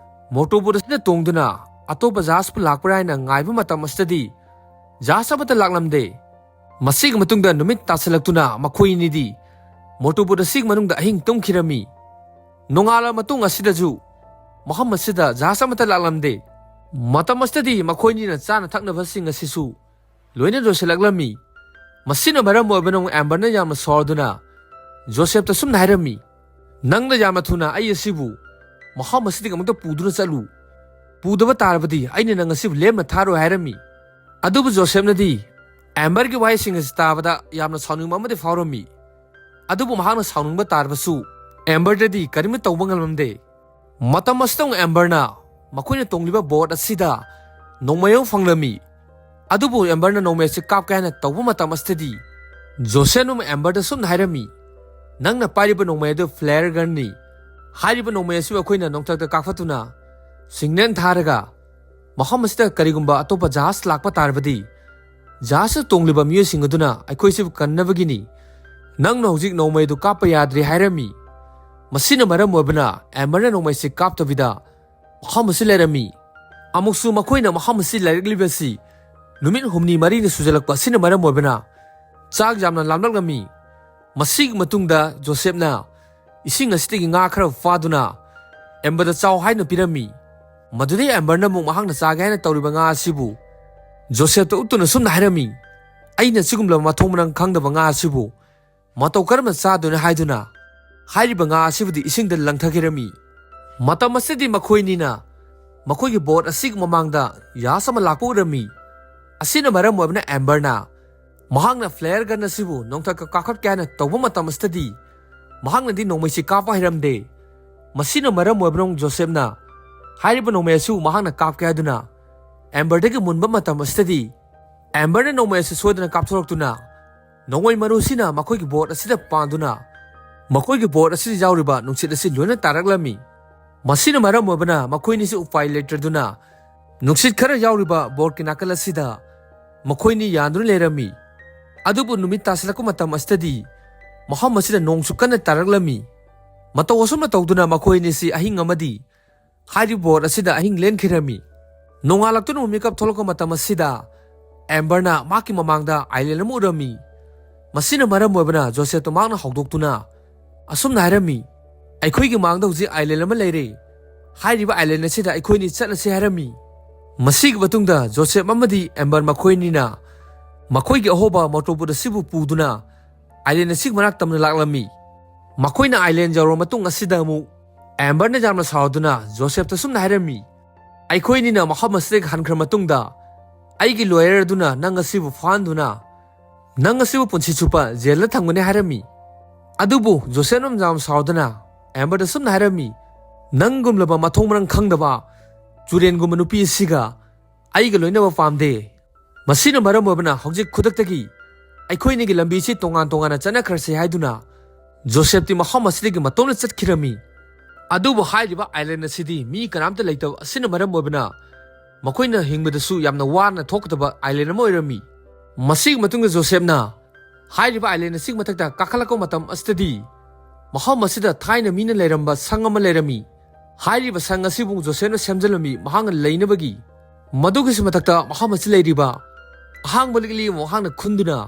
ꯃꯣꯇꯣꯔ ꯕꯣꯠ ꯑꯁꯤꯗ ꯇꯣꯡꯗꯨꯅ ꯑꯇꯣꯞꯄ ꯖꯍꯥꯖꯄꯨ ꯂꯥꯛꯄ꯭ꯔꯥ ꯍꯥꯏꯅ ꯉꯥꯏꯕ ꯃꯇꯝ ꯑꯁꯤꯗꯗꯤ ꯖꯍꯥꯖ ꯑꯃꯠꯇ ꯂꯥꯛꯂꯝꯗꯦ꯫ ꯃꯁꯤꯒꯤ ꯃꯇꯨꯡꯗ ꯅꯨꯃꯤꯠ ꯇꯥꯁꯤꯜꯂꯛꯇꯨꯅ ꯃꯈꯣꯏ ꯑꯅꯤꯗꯤ ꯃꯣꯇꯣꯔ ꯕꯣꯠ ꯑꯁꯤꯒꯤ ꯃꯅꯨꯡꯗ ꯑꯍꯤꯡ ꯇꯨꯝꯈꯤꯔꯝꯃꯤ꯫ ꯅꯣꯡꯉꯥꯜꯂ ꯃꯇꯨꯡ ꯑꯁꯤꯗꯁꯨ ꯃꯐꯝ ꯑꯁꯤꯗ ꯖꯍꯥꯖ ꯑꯃꯠꯇ ꯂꯥꯛꯂꯝꯗꯦ꯫ ꯃꯇꯝ ꯑꯁꯤꯗꯗꯤ ꯃꯈꯣꯏ ꯑꯅꯤꯅ ꯆꯥꯅ ꯊꯛꯅꯕꯁꯤꯡ ꯑꯁꯤꯁꯨ ꯂꯣꯏꯅ ꯂꯣꯏꯁꯤꯜꯂꯛꯂꯝꯃꯤ꯫ ꯃꯁꯤꯅ ꯃꯔꯝ ꯑꯣꯏꯕꯅ ꯑꯃꯨꯛ ꯑꯦꯝꯕꯔꯅ ꯌꯥꯝꯅ ꯁꯥꯎꯔꯗꯨꯅ ꯖꯣꯁꯦꯞꯇ ꯁꯨꯝꯅ ꯍꯥꯏꯔꯝꯃꯤ, "ꯅꯪꯅ ꯌꯥꯝꯅ ꯊꯨꯅ ꯑꯩ ꯑꯁꯤꯕꯨ ꯃꯐꯝ ꯑꯁꯤꯗꯒꯤ ꯑꯃꯨꯛꯇ ꯄꯨꯗꯨꯅ ꯆꯠꯂꯨ꯫ ꯄꯨꯗꯕ ꯇꯥꯔꯕꯗꯤ ꯑꯩꯅ ꯅꯪ ꯑꯁꯤꯕꯨ ꯂꯦꯝꯅ ꯊꯥꯔꯣꯏ" ꯍꯥꯏꯔꯝꯃꯤ꯫ ꯑꯗꯨꯕꯨ ꯖꯣꯁꯦꯞꯅꯗꯤ ꯑꯦꯝꯕꯔꯒꯤ ꯋꯥꯍꯩꯁꯤꯡ ꯑꯁꯤ ꯇꯥꯕꯗ ꯌꯥꯝꯅ ꯁꯥꯎꯅꯤꯡꯕ ꯑꯃꯗꯤ ꯐꯥꯎꯔꯝꯃꯤ꯫ ꯑꯗꯨꯕꯨ ꯃꯍꯥꯛꯅ ꯁꯥꯎꯅꯤꯡꯕ ꯇꯥꯔꯕꯁꯨ ꯑꯦꯝꯕꯔꯗꯗꯤ ꯀꯔꯤꯝꯇ ꯇꯧꯕ ꯉꯝꯂꯝꯗꯦ꯫ ꯃꯇꯝ ꯑꯁꯤꯗ ꯑꯃꯨꯛ ꯑꯦꯝꯕꯔꯅ ꯃꯈꯣꯏꯅ ꯇꯣꯡꯂꯤꯕ ꯕꯣꯠ ꯑꯁꯤꯗ ꯅꯣꯡꯃꯩ ꯑꯃ ꯐꯪꯂꯝꯃꯤ꯫ ꯑꯗꯨꯕꯨ ꯑꯦꯝꯕꯔꯅ ꯅꯣꯡꯃꯩ ꯑꯁꯤ ꯀꯥꯞꯀꯦ ꯍꯥꯏꯅ ꯇꯧꯕ ꯃꯇꯝ ꯑꯁꯤꯗꯗꯤ ꯖꯣꯁꯦꯞꯅ ꯑꯃꯨꯛ ꯑꯦꯝꯕꯔꯗ ꯁꯨꯝꯅ ꯍꯥꯏꯔꯝꯃꯤ, "ꯅꯪꯅ ꯄꯥꯏꯔꯤꯕ ꯅꯣꯡꯃꯩ ꯑꯗꯨ ꯐ꯭ꯂꯦꯌꯔ ꯒꯟꯅꯤ꯫ ꯍꯥꯏꯔꯤꯕ ꯅꯣꯡꯃꯩ ꯑꯁꯤꯕꯨ ꯑꯩꯈꯣꯏꯅ ꯅꯣꯡꯊꯛꯇ ꯀꯥꯞꯈꯠꯇꯨꯅ ꯁꯤꯒꯅꯦꯜ ꯊꯥꯔꯒ ꯃꯐꯝ ꯑꯁꯤꯗ ꯀꯔꯤꯒꯨꯝꯕ ꯑꯇꯣꯞꯄ ꯖꯍꯥꯖ ꯂꯥꯛꯄ ꯇꯥꯔꯕꯗꯤ ꯖꯍꯥꯖꯇ ꯇꯣꯡꯂꯤꯕ ꯃꯤꯑꯣꯏꯁꯤꯡ ꯑꯗꯨꯅ ꯑꯩꯈꯣꯏꯁꯤꯕꯨ ꯀꯟꯅꯕꯒꯤꯅꯤ꯫ ꯅꯪꯅ ꯍꯧꯖꯤꯛ ꯅꯣꯡꯃꯩ ꯑꯗꯨ ꯀꯥꯞꯄ ꯌꯥꯗ꯭ꯔꯤ" ꯍꯥꯏꯔꯝꯃꯤ꯫ ꯃꯁꯤꯅ ꯃꯔꯝ ꯑꯣꯏꯕꯅ ꯑꯦꯝꯕꯔꯅ ꯅꯣꯡꯃꯩꯁꯤ ꯀꯥꯞꯇꯕꯤꯗ ꯃꯐꯝ ꯑꯁꯤ ꯂꯩꯔꯝꯃꯤ꯫ ꯑꯃꯨꯛꯁꯨ ꯃꯈꯣꯏꯅ ꯃꯐꯝ ꯑꯁꯤ ꯂꯩꯔꯛꯂꯤꯕꯁꯤ ꯅꯨꯃꯤꯠ ꯍꯨꯝꯅꯤ ꯃꯔꯤꯅꯤ ꯁꯨꯖꯜꯂꯛꯄ ꯑꯁꯤꯅ ꯃꯔꯝ ꯑꯣꯏꯕꯅ ꯆꯥꯛ ꯌꯥꯝꯅ ꯂꯥꯝꯂꯛꯂꯝꯃꯤ꯫ ꯃꯁꯤꯒꯤ ꯃꯇꯨꯡꯗ ꯖꯣꯁꯦꯞꯅ ꯏꯁꯤꯡ ꯑꯁꯤꯗꯒꯤ ꯉꯥ ꯈꯔ ꯐꯥꯗꯨꯅ ꯑꯦꯝꯕꯔꯗ ꯆꯥꯎ ꯍꯥꯏꯅ ꯄꯤꯔꯝꯃꯤ꯫ ꯃꯗꯨꯗꯩ ꯑꯦꯝꯕꯔꯅ ꯑꯃꯨꯛ ꯃꯍꯥꯛꯅ ꯆꯥꯒꯦ ꯍꯥꯏꯅ ꯇꯧꯔꯤꯕ ꯉꯥ ꯑꯁꯤꯕꯨ ꯖꯣꯁꯦꯞꯇ ꯎꯠꯇꯨꯅ ꯁꯨꯝꯅ ꯍꯥꯏꯔꯝꯃꯤ, "ꯑꯩꯅ ꯁꯤꯒꯨꯝꯂꯕ ꯃꯊꯣꯡ ꯃꯔꯝ ꯈꯪꯗꯕ ꯉꯥ ꯑꯁꯤꯕꯨ ꯃꯇꯧ ꯀꯔꯝꯅ ꯆꯥꯗꯣꯏꯅꯣ?" ꯍꯥꯏꯗꯨꯅ ꯍꯥꯏꯔꯤꯕ ꯉꯥ ꯑꯁꯤꯕꯨꯗꯤ ꯏꯁꯤꯡꯗ ꯂꯪꯊꯈꯤꯔꯝꯃꯤ꯫ ꯃꯇꯝ ꯑꯁꯤꯗꯗꯤ ꯃꯈꯣꯏꯅꯤꯅ ꯃꯈꯣꯏꯒꯤ ꯕꯣꯠ ꯑꯁꯤꯒꯤ ꯃꯃꯥꯡꯗ ꯌꯥꯁ ꯑꯃ ꯂꯥꯛꯄ ꯎꯔꯝꯃꯤ꯫ ꯑꯁꯤꯅ ꯃꯔꯝ ꯑꯣꯏꯕꯅ ꯑꯦꯝꯕꯔꯅ ꯃꯍꯥꯛꯅ ꯐ꯭ꯂꯦꯌꯔ ꯒꯟ ꯑꯁꯤꯕꯨ ꯅꯣꯡꯊꯛꯇ ꯀꯥꯈꯠꯀꯦ ꯍꯥꯏꯅ ꯇꯧꯕ ꯃꯇꯝ ꯑꯁꯤꯗꯗꯤ ꯃꯍꯥꯛꯅꯗꯤ ꯅꯣꯡꯃꯩꯁꯤ ꯀꯥꯞꯄ ꯍꯩꯔꯝꯗꯦ꯫ ꯃꯁꯤꯅ ꯃꯔꯝ ꯑꯣꯏꯕꯅ ꯖꯣꯁꯦꯞꯅ ꯍꯥꯏꯔꯤꯕ ꯅꯣꯡꯃꯩ ꯑꯁꯤꯕꯨ ꯃꯍꯥꯛꯅ ꯀꯥꯞꯀꯦ ꯍꯥꯏꯗꯨꯅ ꯑꯦꯝꯕꯔꯗꯒꯤ ꯃꯨꯟꯕ ꯃꯇꯝ ꯑꯁꯤꯗꯗꯤ ꯑꯦꯝꯕꯔꯅ ꯅꯣꯡꯃꯩ ꯑꯁꯤ ꯁꯣꯏꯗꯅ ꯀꯥꯞꯊꯣꯔꯛꯇꯨꯅ ꯅꯣꯡꯃꯩ ꯃꯔꯨꯁꯤꯅ ꯃꯈꯣꯏꯒꯤ ꯕꯣꯠ ꯑꯁꯤꯗ ꯄꯥꯟꯗꯨꯅ ꯃꯈꯣꯏꯒꯤ ꯕꯣꯠ ꯑꯁꯤꯗ ꯌꯥꯎꯔꯤꯕ ꯅꯨꯡꯁꯤꯠ ꯑꯁꯤ ꯂꯣꯏꯅ ꯇꯥꯔꯛꯂꯝꯃꯤ꯫ ꯃꯁꯤꯅ ꯃꯔꯝ ꯑꯣꯏꯕꯅ ꯃꯈꯣꯏꯅꯤꯁꯨ ꯎꯄꯥꯏ ꯂꯩꯇ꯭ꯔꯗꯨꯅ ꯅꯨꯡꯁꯤꯠ ꯈꯔ ꯌꯥꯎꯔꯤꯕ ꯕꯣꯠꯀꯤ ꯅꯥꯀꯜ ꯑꯁꯤꯗ ꯃꯈꯣꯏꯅꯤ ꯌꯥꯟꯗꯨꯅ ꯂꯩꯔꯝꯃꯤ꯫ ꯑꯗꯨꯕꯨ ꯅꯨꯃꯤꯠ ꯇꯥꯁꯤꯜꯂꯛꯄ ꯃꯇꯝ ꯑꯁꯤꯗꯗꯤ ꯃꯐꯝ ꯑꯁꯤꯗ ꯅꯣꯡꯁꯨ ꯀꯟꯅ ꯇꯥꯔꯛꯂꯝꯃꯤ꯫ ꯃꯇꯧ ꯑꯁꯨꯝꯅ ꯇꯧꯗꯨꯅ ꯃꯈꯣꯏ ꯑꯅꯤꯁꯤ ꯑꯍꯤꯡ ꯑꯃꯗꯤ ꯍꯥꯏꯔꯤꯕ ꯕꯣꯠ ꯑꯁꯤꯗ ꯑꯍꯤꯡ ꯂꯦꯟꯈꯤꯔꯝꯃꯤ꯫ ꯅꯣꯡꯉꯥꯜꯂꯛꯇꯨꯅ ꯑꯃꯨꯛ ꯃꯤꯀꯞ ꯊꯣꯛꯂꯛꯄ ꯃꯇꯝ ꯑꯁꯤꯗ ꯑꯦꯝꯕꯔꯅ ꯃꯍꯥꯛꯀꯤ ꯃꯃꯥꯡꯗ ꯑꯥꯏꯂꯦꯟ ꯑꯃ ꯎꯔꯝꯃꯤ꯫ ꯃꯁꯤꯅ ꯃꯔꯝ ꯑꯣꯏꯕꯅ ꯖꯣꯁꯦꯞꯇ ꯃꯍꯥꯛꯅ ꯍꯧꯗꯣꯛꯇꯨꯅ ꯑꯁꯨꯝꯅ ꯍꯥꯏꯔꯝꯃꯤ, "ꯑꯩꯈꯣꯏꯒꯤ ꯃꯥꯡꯗ ꯍꯧꯖꯤꯛ ꯑꯥꯏꯂꯦꯟ ꯑꯃ ꯂꯩꯔꯦ꯫ ꯍꯥꯏꯔꯤꯕ ꯑꯥꯏꯂꯦꯟ ꯑꯁꯤꯗ ꯑꯩꯈꯣꯏꯅꯤ ꯆꯠꯂꯁꯤ" ꯍꯥꯏꯔꯝꯃꯤ꯫ ꯃꯁꯤꯒꯤ ꯃꯇꯨꯡꯗ ꯖꯣꯁꯦꯞ ꯑꯃꯗꯤ ꯑꯦꯝꯕꯔ ꯃꯈꯣꯏꯅꯤꯅ ꯃꯈꯣꯏꯒꯤ ꯑꯍꯣꯕ ꯃꯣꯇꯣꯔꯕꯣꯠ ꯑꯁꯤꯕꯨ ꯄꯨꯗꯨꯅ ꯑꯥꯏꯂꯦꯟ ꯑꯁꯤꯒꯤ ꯃꯅꯥꯛ ꯇꯝꯅ ꯂꯥꯛꯂꯝꯃꯤ꯫ ꯃꯈꯣꯏꯅ ꯑꯥꯏꯂꯦꯟ ꯌꯧꯔꯕ ꯃꯇꯨꯡ ꯑꯁꯤꯗ ꯑꯃꯨꯛ ꯑꯦꯝꯕꯔꯅ ꯌꯥꯝꯅ ꯁꯥꯎꯗꯨꯅ ꯖꯣꯁꯦꯞꯇ ꯁꯨꯝꯅ ꯍꯥꯏꯔꯝꯃꯤ, "ꯑꯩꯈꯣꯏꯅꯤꯅ ꯃꯐꯝ ꯑꯁꯤꯗꯒꯤ ꯍꯟꯈ꯭ꯔ ꯃꯇꯨꯡꯗ ꯑꯩꯒꯤ ꯂꯣꯌꯔ ꯑꯗꯨꯅ ꯅꯪ ꯑꯁꯤꯕꯨ ꯐꯥꯍꯟꯗꯨꯅ ꯅꯪ ꯑꯁꯤꯕꯨ ꯄꯨꯟꯁꯤ ꯆꯨꯞꯄ ꯖꯦꯜꯗ ꯊꯝꯒꯅꯤ" ꯍꯥꯏꯔꯝꯃꯤ꯫ ꯑꯗꯨꯕꯨ ꯖꯣꯁꯦꯞꯅ ꯌꯥꯝ ꯁꯥꯎꯗꯨꯅ ꯑꯦꯝꯕꯔꯗ ꯁꯨꯝꯅ ꯍꯥꯏꯔꯝꯃꯤ, "ꯅꯪꯒꯨꯝꯂꯕ ꯃꯊꯣꯡ ꯃꯔꯝ ꯈꯪꯗꯕ ꯆꯨꯔꯦꯟꯒꯨꯝꯕ ꯅꯨꯄꯤ ꯑꯁꯤꯒ ꯑꯩꯒ ꯂꯣꯏꯅꯕ ꯄꯥꯝꯗꯦ꯫ ꯃꯁꯤꯅ ꯃꯔꯝ ꯑꯣꯏꯕꯅ ꯍꯧꯖꯤꯛ ꯈꯨꯗꯛꯇꯒꯤ ꯑꯩꯈꯣꯏꯅꯤꯒꯤ ꯂꯝꯕꯤꯁꯤ ꯇꯣꯉꯥꯟ ꯇꯣꯉꯥꯟꯅ ꯆꯠꯅꯈ꯭ꯔꯁꯤ" ꯍꯥꯏꯗꯨꯅ ꯖꯣꯁꯦꯞꯇꯤ ꯃꯐꯝ ꯑꯁꯤꯗꯒꯤ ꯃꯇꯣꯝꯅ ꯆꯠꯈꯤꯔꯝꯃꯤ꯫ ꯑꯗꯨꯕꯨ ꯍꯥꯏꯔꯤꯕ ꯑꯥꯏꯂꯦꯟ ꯑꯁꯤꯗꯤ ꯃꯤ ꯀꯅꯥꯝꯇ ꯂꯩꯇꯕ ꯑꯁꯤꯅ ꯃꯔꯝ ꯑꯣꯏꯕꯅ ꯃꯈꯣꯏꯅ ꯍꯤꯡꯕꯗꯁꯨ ꯌꯥꯝꯅ ꯋꯥꯅ ꯊꯣꯛꯀꯗꯕ ꯑꯥꯏꯂꯦꯟ ꯑꯃ ꯑꯣꯏꯔꯝꯃꯤ꯫ ꯃꯁꯤꯒꯤ ꯃꯇꯨꯡꯗ ꯖꯣꯁꯦꯞꯅ ꯍꯥꯏꯔꯤꯕ ꯑꯥꯏꯂꯦꯟ ꯑꯁꯤꯒꯤ ꯃꯊꯛꯇ ꯀꯥꯈꯠꯂꯛꯄ ꯃꯇꯝ ꯑꯁꯤꯗꯗꯤ ꯃꯐꯝ ꯑꯁꯤꯗ ꯊꯥꯏꯅ ꯃꯤꯅ ꯂꯩꯔꯝꯕ ꯁꯪ ꯑꯃ ꯂꯩꯔꯝꯃꯤ꯫ ꯍꯥꯏꯔꯤꯕ ꯁꯪ ꯑꯁꯤꯕꯨ ꯖꯣꯁꯦꯞꯅ ꯁꯦꯝꯖꯤꯜꯂꯝꯃꯤ ꯃꯍꯥꯛꯅ ꯂꯩꯅꯕꯒꯤ꯫ ꯃꯗꯨꯒꯤꯁꯨ ꯃꯊꯛꯇ ꯃꯐꯝ ꯑꯁꯤ ꯂꯩꯔꯤꯕ ꯑꯍꯥꯡꯕ ꯂꯤꯛꯂꯤ ꯑꯃ ꯃꯍꯥꯛꯅ ꯈꯨꯟꯗꯨꯅ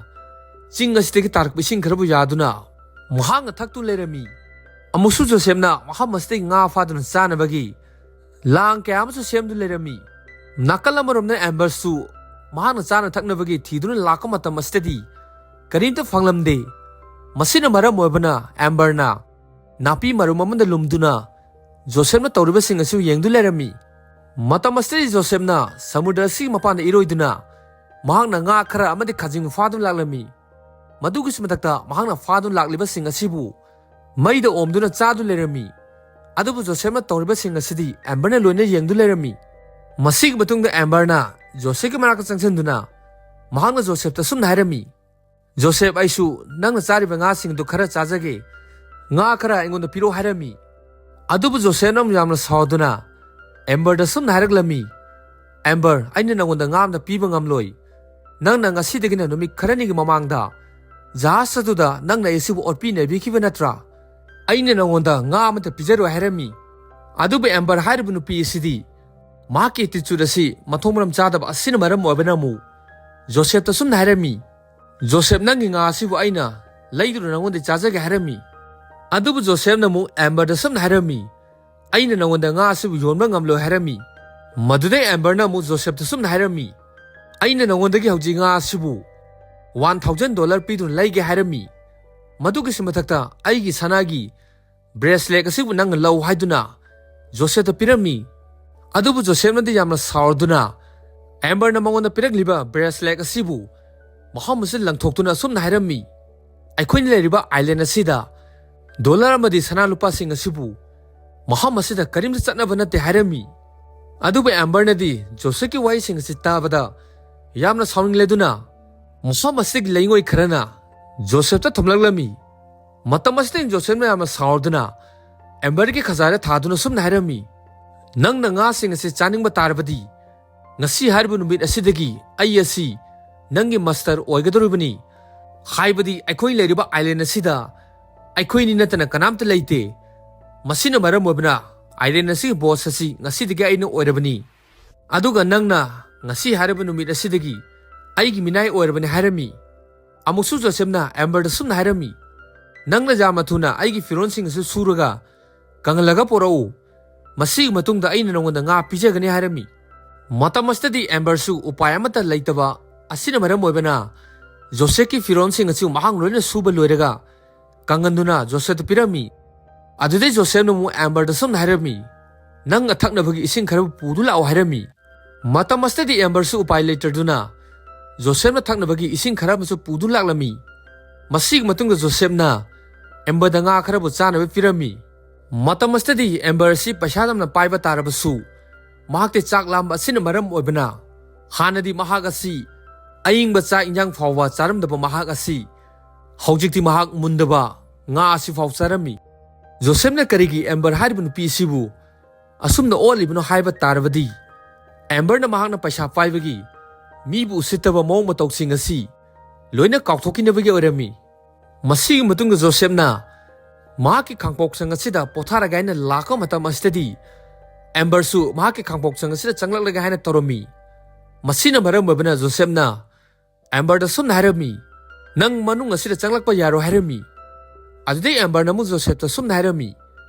ꯆꯤꯡ ꯑꯁꯤꯗꯒꯤ ꯇꯥꯔꯛꯄ ꯏꯁꯤꯡ ꯈꯔꯕꯨ ꯌꯥꯗꯨꯅ ꯃꯍꯥꯛꯅ ꯊꯛꯇꯨꯅ ꯂꯩꯔꯝꯃꯤ꯫ ꯑꯃꯨꯛꯁꯨ ꯖꯣꯁꯦꯞꯅ ꯃꯐꯝ ꯑꯁꯤꯗꯒꯤ ꯉꯥ ꯐꯥꯗꯨꯅ ꯆꯥꯅꯕꯒꯤ ꯂꯥꯡ ꯀꯌꯥ ꯑꯃꯁꯨ ꯁꯦꯝꯗꯨꯅ ꯂꯩꯔꯝꯃꯤ꯫ ꯅꯥꯀꯜ ꯑꯃꯔꯣꯝꯗ ꯑꯦꯝꯕꯔꯁꯨ ꯃꯍꯥꯛꯅ ꯆꯥꯅ ꯊꯛꯅꯕꯒꯤ ꯊꯤꯗꯨꯅ ꯂꯥꯛꯄ ꯃꯇꯝ ꯑꯁꯤꯗꯗꯤ ꯀꯔꯤꯝꯇ ꯐꯪꯂꯝꯗꯦ꯫ ꯃꯁꯤꯅ ꯃꯔꯝ ꯑꯣꯏꯕꯅ ꯑꯦꯝꯕꯔꯅ ꯅꯥꯄꯤ ꯃꯔꯨꯝ ꯑꯃꯗ ꯂꯨꯝꯗꯨꯅ ꯖꯣꯁꯦꯞꯅ ꯇꯧꯔꯤꯕꯁꯤꯡ ꯑꯁꯤ ꯌꯦꯡꯗꯨ ꯂꯩꯔꯝꯃꯤ꯫ ꯃꯇꯝ ꯑꯁꯤꯗꯗꯤ ꯖꯣꯁꯦꯞꯅ ꯁꯃꯨꯗ꯭ꯔ ꯑꯁꯤꯒꯤ ꯃꯄꯥꯟꯗ ꯏꯔꯣꯏꯗꯨꯅ ꯃꯍꯥꯛꯅ ꯉꯥ ꯈꯔ ꯑꯃꯗꯤ ꯈꯥꯖꯤꯡ ꯐꯥꯗꯨꯅ ꯂꯥꯛꯂꯝꯃꯤ꯫ ꯃꯗꯨꯒꯤꯁꯨ ꯃꯊꯛꯇ ꯃꯍꯥꯛꯅ ꯐꯥꯗꯨꯅ ꯂꯥꯛꯂꯤꯕꯁꯤꯡ ꯑꯁꯤꯕꯨ ꯃꯩꯗ ꯑꯣꯝꯗꯨꯅ ꯆꯥꯗꯨ ꯂꯩꯔꯝꯃꯤ꯫ ꯑꯗꯨꯕꯨ ꯖꯣꯁꯦꯞꯅ ꯇꯧꯔꯤꯕꯁꯤꯡ ꯑꯁꯤꯗꯤ ꯑꯦꯝꯕꯔꯅ ꯂꯣꯏꯅ ꯌꯦꯡꯗꯨ ꯂꯩꯔꯝꯃꯤ꯫ ꯃꯁꯤꯒꯤ ꯃꯇꯨꯡꯗ ꯑꯦꯝꯕꯔꯅ ꯖꯣꯁꯦꯞꯀꯤ ꯃꯅꯥꯛꯇ ꯆꯪꯁꯤꯟꯗꯨꯅ ꯃꯍꯥꯛꯅ ꯖꯣꯁꯦꯞꯇ ꯁꯨꯝꯅ ꯍꯥꯏꯔꯝꯃꯤ, "ꯖꯣꯁꯦꯞ, ꯑꯩꯁꯨ ꯅꯪꯅ ꯆꯥꯔꯤꯕ ꯉꯥꯁꯤꯡ ꯑꯗꯨ ꯈꯔ ꯆꯥꯖꯒꯦ꯫ ꯉꯥ ꯈꯔ ꯑꯩꯉꯣꯟꯗ ꯄꯤꯔꯛꯑꯣ" ꯍꯥꯏꯔꯝꯃꯤ꯫ ꯑꯗꯨꯕꯨ ꯖꯣꯁꯦꯞꯅ ꯑꯃꯨꯛ ꯌꯥꯝꯅ ꯁꯥꯎꯗꯨꯅ ꯑꯦꯝꯕꯔꯗ ꯁꯨꯝꯅ ꯍꯥꯏꯔꯛꯂꯝꯃꯤ, "ꯑꯦꯝꯕꯔ, ꯑꯩꯅ ꯅꯉꯣꯟꯗ ꯉꯥ ꯑꯃꯇ ꯄꯤꯕ ꯉꯝꯂꯣꯏ꯫ ꯅꯪꯅ ꯉꯁꯤꯗꯒꯤꯅ ꯅꯨꯃꯤꯠ ꯈꯔꯅꯤꯒꯤ ꯃꯃꯥꯡꯗ ꯖꯍꯥꯖ ꯑꯗꯨꯗ ꯅꯪꯅ ꯑꯩ ꯑꯁꯤꯕꯨ ꯑꯣꯠꯄꯤ ꯅꯩꯕꯤꯈꯤꯕ ꯅꯠꯇ꯭ꯔꯥ? ꯑꯩꯅ ꯅꯉꯣꯟꯗ ꯉꯥ ꯑꯃꯇ ꯄꯤꯖꯔꯣꯏ" ꯍꯥꯏꯔꯝꯃꯤ꯫ ꯑꯗꯨꯕꯨ ꯑꯦꯝꯕꯔ ꯍꯥꯏꯔꯤꯕ ꯅꯨꯄꯤ ꯑꯁꯤꯗꯤ ꯃꯍꯥꯛꯀꯤ ꯑꯦꯇꯤꯆꯨꯠ ꯑꯁꯤ ꯃꯊꯣꯡ ꯃꯔꯝ ꯆꯥꯗꯕ ꯑꯁꯤꯅ ꯃꯔꯝ ꯑꯣꯏꯕꯅ ꯑꯃꯨꯛ ꯖꯣꯁꯦꯞꯇ ꯁꯨꯝꯅ ꯍꯥꯏꯔꯝꯃꯤ, "ꯖꯣꯁꯦꯞ, ꯅꯪꯒꯤ ꯉꯥ ꯑꯁꯤꯕꯨ ꯑꯩꯅ ꯂꯩꯗꯨꯅ ꯅꯉꯣꯟꯗ ꯆꯥꯖꯒꯦ" ꯍꯥꯏꯔꯝꯃꯤ꯫ ꯑꯗꯨꯕꯨ ꯖꯣꯁꯦꯞꯅ ꯑꯃꯨꯛ ꯑꯦꯝꯕꯔꯗ ꯁꯨꯝꯅ ꯍꯥꯏꯔꯝꯃꯤ, "ꯑꯩꯅ ꯅꯉꯣꯟꯗ ꯉꯥ ꯑꯁꯤꯕꯨ ꯌꯣꯟꯕ ꯉꯝꯂꯣꯏ" ꯍꯥꯏꯔꯝꯃꯤ꯫ ꯃꯗꯨꯗꯩ ꯑꯦꯝꯕꯔꯅ ꯑꯃꯨꯛ ꯖꯣꯁꯦꯞꯇ ꯁꯨꯝꯅ ꯍꯥꯏꯔꯝꯃꯤ, "ꯑꯩꯅ ꯅꯉꯣꯟꯗꯒꯤ ꯍꯧꯖꯤꯛ ꯉꯥ ꯑꯁꯤꯕꯨ ꯋꯥꯟ ꯊꯥꯎꯖꯟ ꯗꯣꯂꯔ ꯄꯤꯗꯨꯅ ꯂꯩꯒꯦ" ꯍꯥꯏꯔꯝꯃꯤ꯫ ꯃꯗꯨꯒꯤꯁꯨ ꯃꯊꯛꯇ ꯑꯩꯒꯤ ꯁꯅꯥꯒꯤ ꯕ꯭ꯔꯦꯁꯂꯦꯠ ꯑꯁꯤꯕꯨ ꯅꯪꯅ ꯂꯧ ꯍꯥꯏꯗꯨꯅ ꯖꯣꯁꯦꯞꯇ ꯄꯤꯔꯝꯃꯤ꯫ ꯑꯗꯨꯕꯨ ꯖꯣꯁꯦꯞꯅꯗꯤ ꯌꯥꯝꯅ ꯁꯥꯎꯔꯗꯨꯅ ꯑꯦꯝꯕꯔꯅ ꯃꯉꯣꯟꯗ ꯄꯤꯔꯛꯂꯤꯕ ꯕ꯭ꯔꯦꯁꯂꯦꯠ ꯑꯁꯤꯕꯨ ꯃꯐꯝ ꯑꯁꯤꯗ ꯂꯪꯊꯣꯛꯇꯨꯅ ꯑꯁꯨꯝꯅ ꯍꯥꯏꯔꯝꯃꯤ, "ꯑꯩꯈꯣꯏꯅ ꯂꯩꯔꯤꯕ ꯑꯥꯏꯂꯦꯟ ꯑꯁꯤꯗ ꯗꯣꯂꯔ ꯑꯃꯗꯤ ꯁꯅꯥ ꯂꯨꯄꯥꯁꯤꯡ ꯑꯁꯤꯕꯨ ꯃꯐꯝ ꯑꯁꯤꯗ ꯀꯔꯤꯝꯇ ꯆꯠꯅꯕ ꯅꯠꯇꯦ" ꯍꯥꯏꯔꯝꯃꯤ꯫ ꯑꯗꯨꯕꯨ ꯑꯦꯝꯕꯔꯅꯗꯤ ꯖꯣꯁꯦꯞꯀꯤ ꯋꯥꯍꯩꯁꯤꯡ ꯑꯁꯤ ꯇꯥꯕꯗ ꯌꯥꯝꯅ ꯁꯥꯎꯅꯤꯡꯂꯗꯨꯅ ꯃꯐꯝ ꯑꯁꯤꯒꯤ ꯂꯩꯉꯣꯏ ꯈꯔꯅ ꯖꯣꯁꯦꯞꯇ ꯊꯣꯝꯂꯛꯂꯝꯃꯤ꯫ ꯃꯇꯝ ꯑꯁꯤꯗ ꯖꯣꯁꯦꯞꯅ ꯌꯥꯝꯅ ꯁꯥꯎꯔꯗꯨꯅ ꯑꯦꯝꯕꯔꯒꯤ ꯈꯖꯥꯏꯗ ꯊꯥꯗꯨꯅ ꯁꯨꯝꯅ ꯍꯥꯏꯔꯝꯃꯤ, "ꯅꯪꯅ ꯉꯥꯁꯤꯡ ꯑꯁꯤ ꯆꯥꯅꯤꯡꯕ ꯇꯥꯔꯕꯗꯤ ꯉꯁꯤ ꯍꯥꯏꯔꯤꯕ ꯅꯨꯃꯤꯠ ꯑꯁꯤꯗꯒꯤ ꯑꯩ ꯑꯁꯤ ꯅꯪꯒꯤ ꯃꯥꯁꯇꯔ ꯑꯣꯏꯒꯗꯧꯔꯤꯕꯅꯤ꯫ ꯍꯥꯏꯕꯗꯤ ꯑꯩꯈꯣꯏ ꯂꯩꯔꯤꯕ ꯑꯥꯏꯂꯦꯟ ꯑꯁꯤꯗ ꯑꯩꯈꯣꯏꯅꯤ ꯅꯠꯇꯅ ꯀꯅꯥꯝꯇ ꯂꯩꯇꯦ꯫ ꯃꯁꯤꯅ ꯃꯔꯝ ꯑꯣꯏꯕꯅ ꯑꯥꯏꯂꯦꯟ ꯑꯁꯤꯒꯤ ꯕꯣꯁ ꯑꯁꯤ ꯉꯁꯤꯗꯒꯤ ꯑꯩꯅ ꯑꯣꯏꯔꯕꯅꯤ꯫ ꯑꯗꯨꯒ ꯅꯪꯅ ꯉꯁꯤ ꯍꯥꯏꯔꯤꯕ ꯅꯨꯃꯤꯠ ꯑꯁꯤꯗꯒꯤ ꯑꯩꯒꯤ ꯃꯤꯅꯥꯏ ꯑꯣꯏꯔꯕꯅꯤ" ꯍꯥꯏꯔꯝꯃꯤ꯫ ꯑꯃꯨꯛꯁꯨ ꯖꯣꯁꯦꯞꯅ ꯑꯦꯝꯕꯔꯗ ꯁꯨꯝꯅ ꯍꯥꯏꯔꯝꯃꯤ, "ꯅꯪꯅ ꯌꯥꯝꯅ ꯊꯨꯅ ꯑꯩꯒꯤ ꯐꯤꯔꯣꯜꯁꯤꯡ ꯑꯁꯤ ꯁꯨꯔꯒ ꯀꯪꯍꯜꯂꯒ ꯄꯨꯔꯛꯎ꯫ ꯃꯁꯤꯒꯤ ꯃꯇꯨꯡꯗ ꯑꯩꯅ ꯅꯉꯣꯟꯗ ꯉꯥ ꯄꯤꯖꯒꯅꯤ" ꯍꯥꯏꯔꯝꯃꯤ꯫ ꯃꯇꯝ ꯑꯁꯤꯗꯗꯤ ꯑꯦꯝꯕꯔꯁꯨ ꯎꯄꯥꯏ ꯑꯃꯠꯇ ꯂꯩꯇꯕ ꯑꯁꯤꯅ ꯃꯔꯝ ꯑꯣꯏꯕꯅ ꯖꯣꯁꯦꯐꯀꯤ ꯐꯤꯔꯣꯜꯁꯤꯡ ꯑꯁꯤ ꯃꯍꯥꯛ ꯂꯣꯏꯅ ꯁꯨꯕ ꯂꯣꯏꯔꯒ ꯀꯪꯍꯟꯗꯨꯅ ꯖꯣꯁꯦꯐꯇ ꯄꯤꯔꯝꯃꯤ꯫ ꯑꯗꯨꯗꯩ ꯖꯣꯁꯦꯐꯅ ꯑꯃꯨꯛ ꯑꯦꯝꯕꯔꯗ ꯁꯨꯝꯅ ꯍꯥꯏꯔꯝꯃꯤ, "ꯅꯪꯅ ꯊꯛꯅꯕꯒꯤ ꯏꯁꯤꯡ ꯈꯔꯕꯨ ꯄꯨꯗꯨ ꯂꯥꯛꯑꯣ" ꯍꯥꯏꯔꯝꯃꯤ꯫ ꯃꯇꯝ ꯑꯁꯤꯗꯗꯤ ꯑꯦꯝꯕꯔꯁꯨ ꯎꯄꯥꯏ ꯂꯩꯇ꯭ꯔꯗꯨꯅ ꯖꯣꯁꯦꯐꯅ ꯊꯛꯅꯕꯒꯤ ꯏꯁꯤꯡ ꯈꯔ ꯑꯃꯁꯨ ꯄꯨꯗꯨ ꯂꯥꯛꯂꯝꯃꯤ꯫ ꯃꯁꯤꯒꯤ ꯃꯇꯨꯡꯗ ꯖꯣꯁꯦꯐꯅ ꯑꯦꯝꯕꯔꯗ ꯉꯥ ꯈꯔꯕꯨ ꯆꯥꯅꯕ ꯄꯤꯔꯝꯃꯤ꯫ ꯃꯇꯝ ꯑꯁꯤꯗꯗꯤ ꯑꯦꯝꯕꯔ ꯑꯁꯤ ꯄꯩꯁꯥ ꯌꯥꯝꯅ ꯄꯥꯏꯕ ꯇꯥꯔꯕꯁꯨ ꯃꯍꯥꯛꯇꯤ ꯆꯥꯛ ꯂꯥꯝꯕ ꯑꯁꯤꯅ ꯃꯔꯝ ꯑꯣꯏꯕꯅ ꯍꯥꯟꯅꯗꯤ ꯃꯍꯥꯛ ꯑꯁꯤ ꯑꯏꯪꯕ ꯆꯥꯛ ꯏꯟꯖꯥꯡ ꯐꯥꯎꯕ ꯆꯥꯔꯝꯗꯕ ꯃꯍꯥꯛ ꯑꯁꯤ ꯍꯧꯖꯤꯛꯇꯤ ꯃꯍꯥꯛ ꯃꯨꯟꯗꯕ ꯉꯥ ꯑꯁꯤ ꯐꯥꯎ ꯆꯥꯔꯝꯃꯤ꯫ ꯖꯣꯁꯦꯐꯅ ꯀꯔꯤꯒꯤ ꯑꯦꯝꯕꯔ ꯍꯥꯏꯔꯤꯕ ꯅꯨꯄꯤ ꯑꯁꯤꯕꯨ ꯑꯁꯨꯝꯅ ꯑꯣꯠꯂꯤꯕꯅꯣ ꯍꯥꯏꯕ ꯇꯥꯔꯕꯗꯤ, ꯑꯦꯝꯕꯔꯅ ꯃꯍꯥꯛꯅ ꯄꯩꯁꯥ ꯄꯥꯏꯕꯒꯤ, ꯃꯤꯕꯨ ꯎꯁꯤꯠꯇꯕ ꯃꯑꯣꯡ ꯃꯇꯧꯁꯤꯡ ꯑꯁꯤ ꯂꯣꯏꯅ ꯀꯥꯎꯊꯣꯛꯈꯤꯅꯕꯒꯤ ꯑꯣꯏꯔꯝꯃꯤ꯫ ꯃꯁꯤꯒꯤ ꯃꯇꯨꯡꯗ ꯖꯣꯁꯦꯐꯅ ꯃꯍꯥꯛꯀꯤ ꯈꯥꯡꯄꯣꯛꯁꯪ ꯑꯁꯤꯗ ꯄꯣꯊꯥꯔꯒꯦ ꯍꯥꯏꯅ ꯂꯥꯛꯄ ꯃꯇꯝ ꯑꯁꯤꯗꯗꯤ, ꯑꯦꯝꯕꯔꯁꯨ ꯃꯍꯥꯛꯀꯤ ꯈꯥꯡꯄꯣꯛꯁꯪ ꯑꯁꯤꯗ ꯆꯪꯂꯛꯂꯒꯦ ꯍꯥꯏꯅ ꯇꯧꯔꯝꯃꯤ꯫ ꯃꯁꯤꯅ ꯃꯔꯝ ꯑꯣꯏꯕꯅ ꯖꯣꯁꯦꯐꯅ ꯑꯦꯝꯕꯔꯗ ꯁꯨꯝꯅ ꯍꯥꯏꯔꯝꯃꯤ, "ꯅꯪ ꯃꯅꯨꯡ ꯑꯁꯤꯗ ꯆꯪꯂꯛꯄ ꯌꯥꯔꯣꯏ" ꯍꯥꯏꯔꯝꯃꯤ꯫ ꯑꯗꯨꯗꯩ ꯑꯦꯝꯕꯔꯅ ꯑꯃꯨꯛ ꯖꯣꯁꯦꯐꯇ ꯁꯨꯝꯅ ꯍꯥꯏꯔꯝꯃꯤ,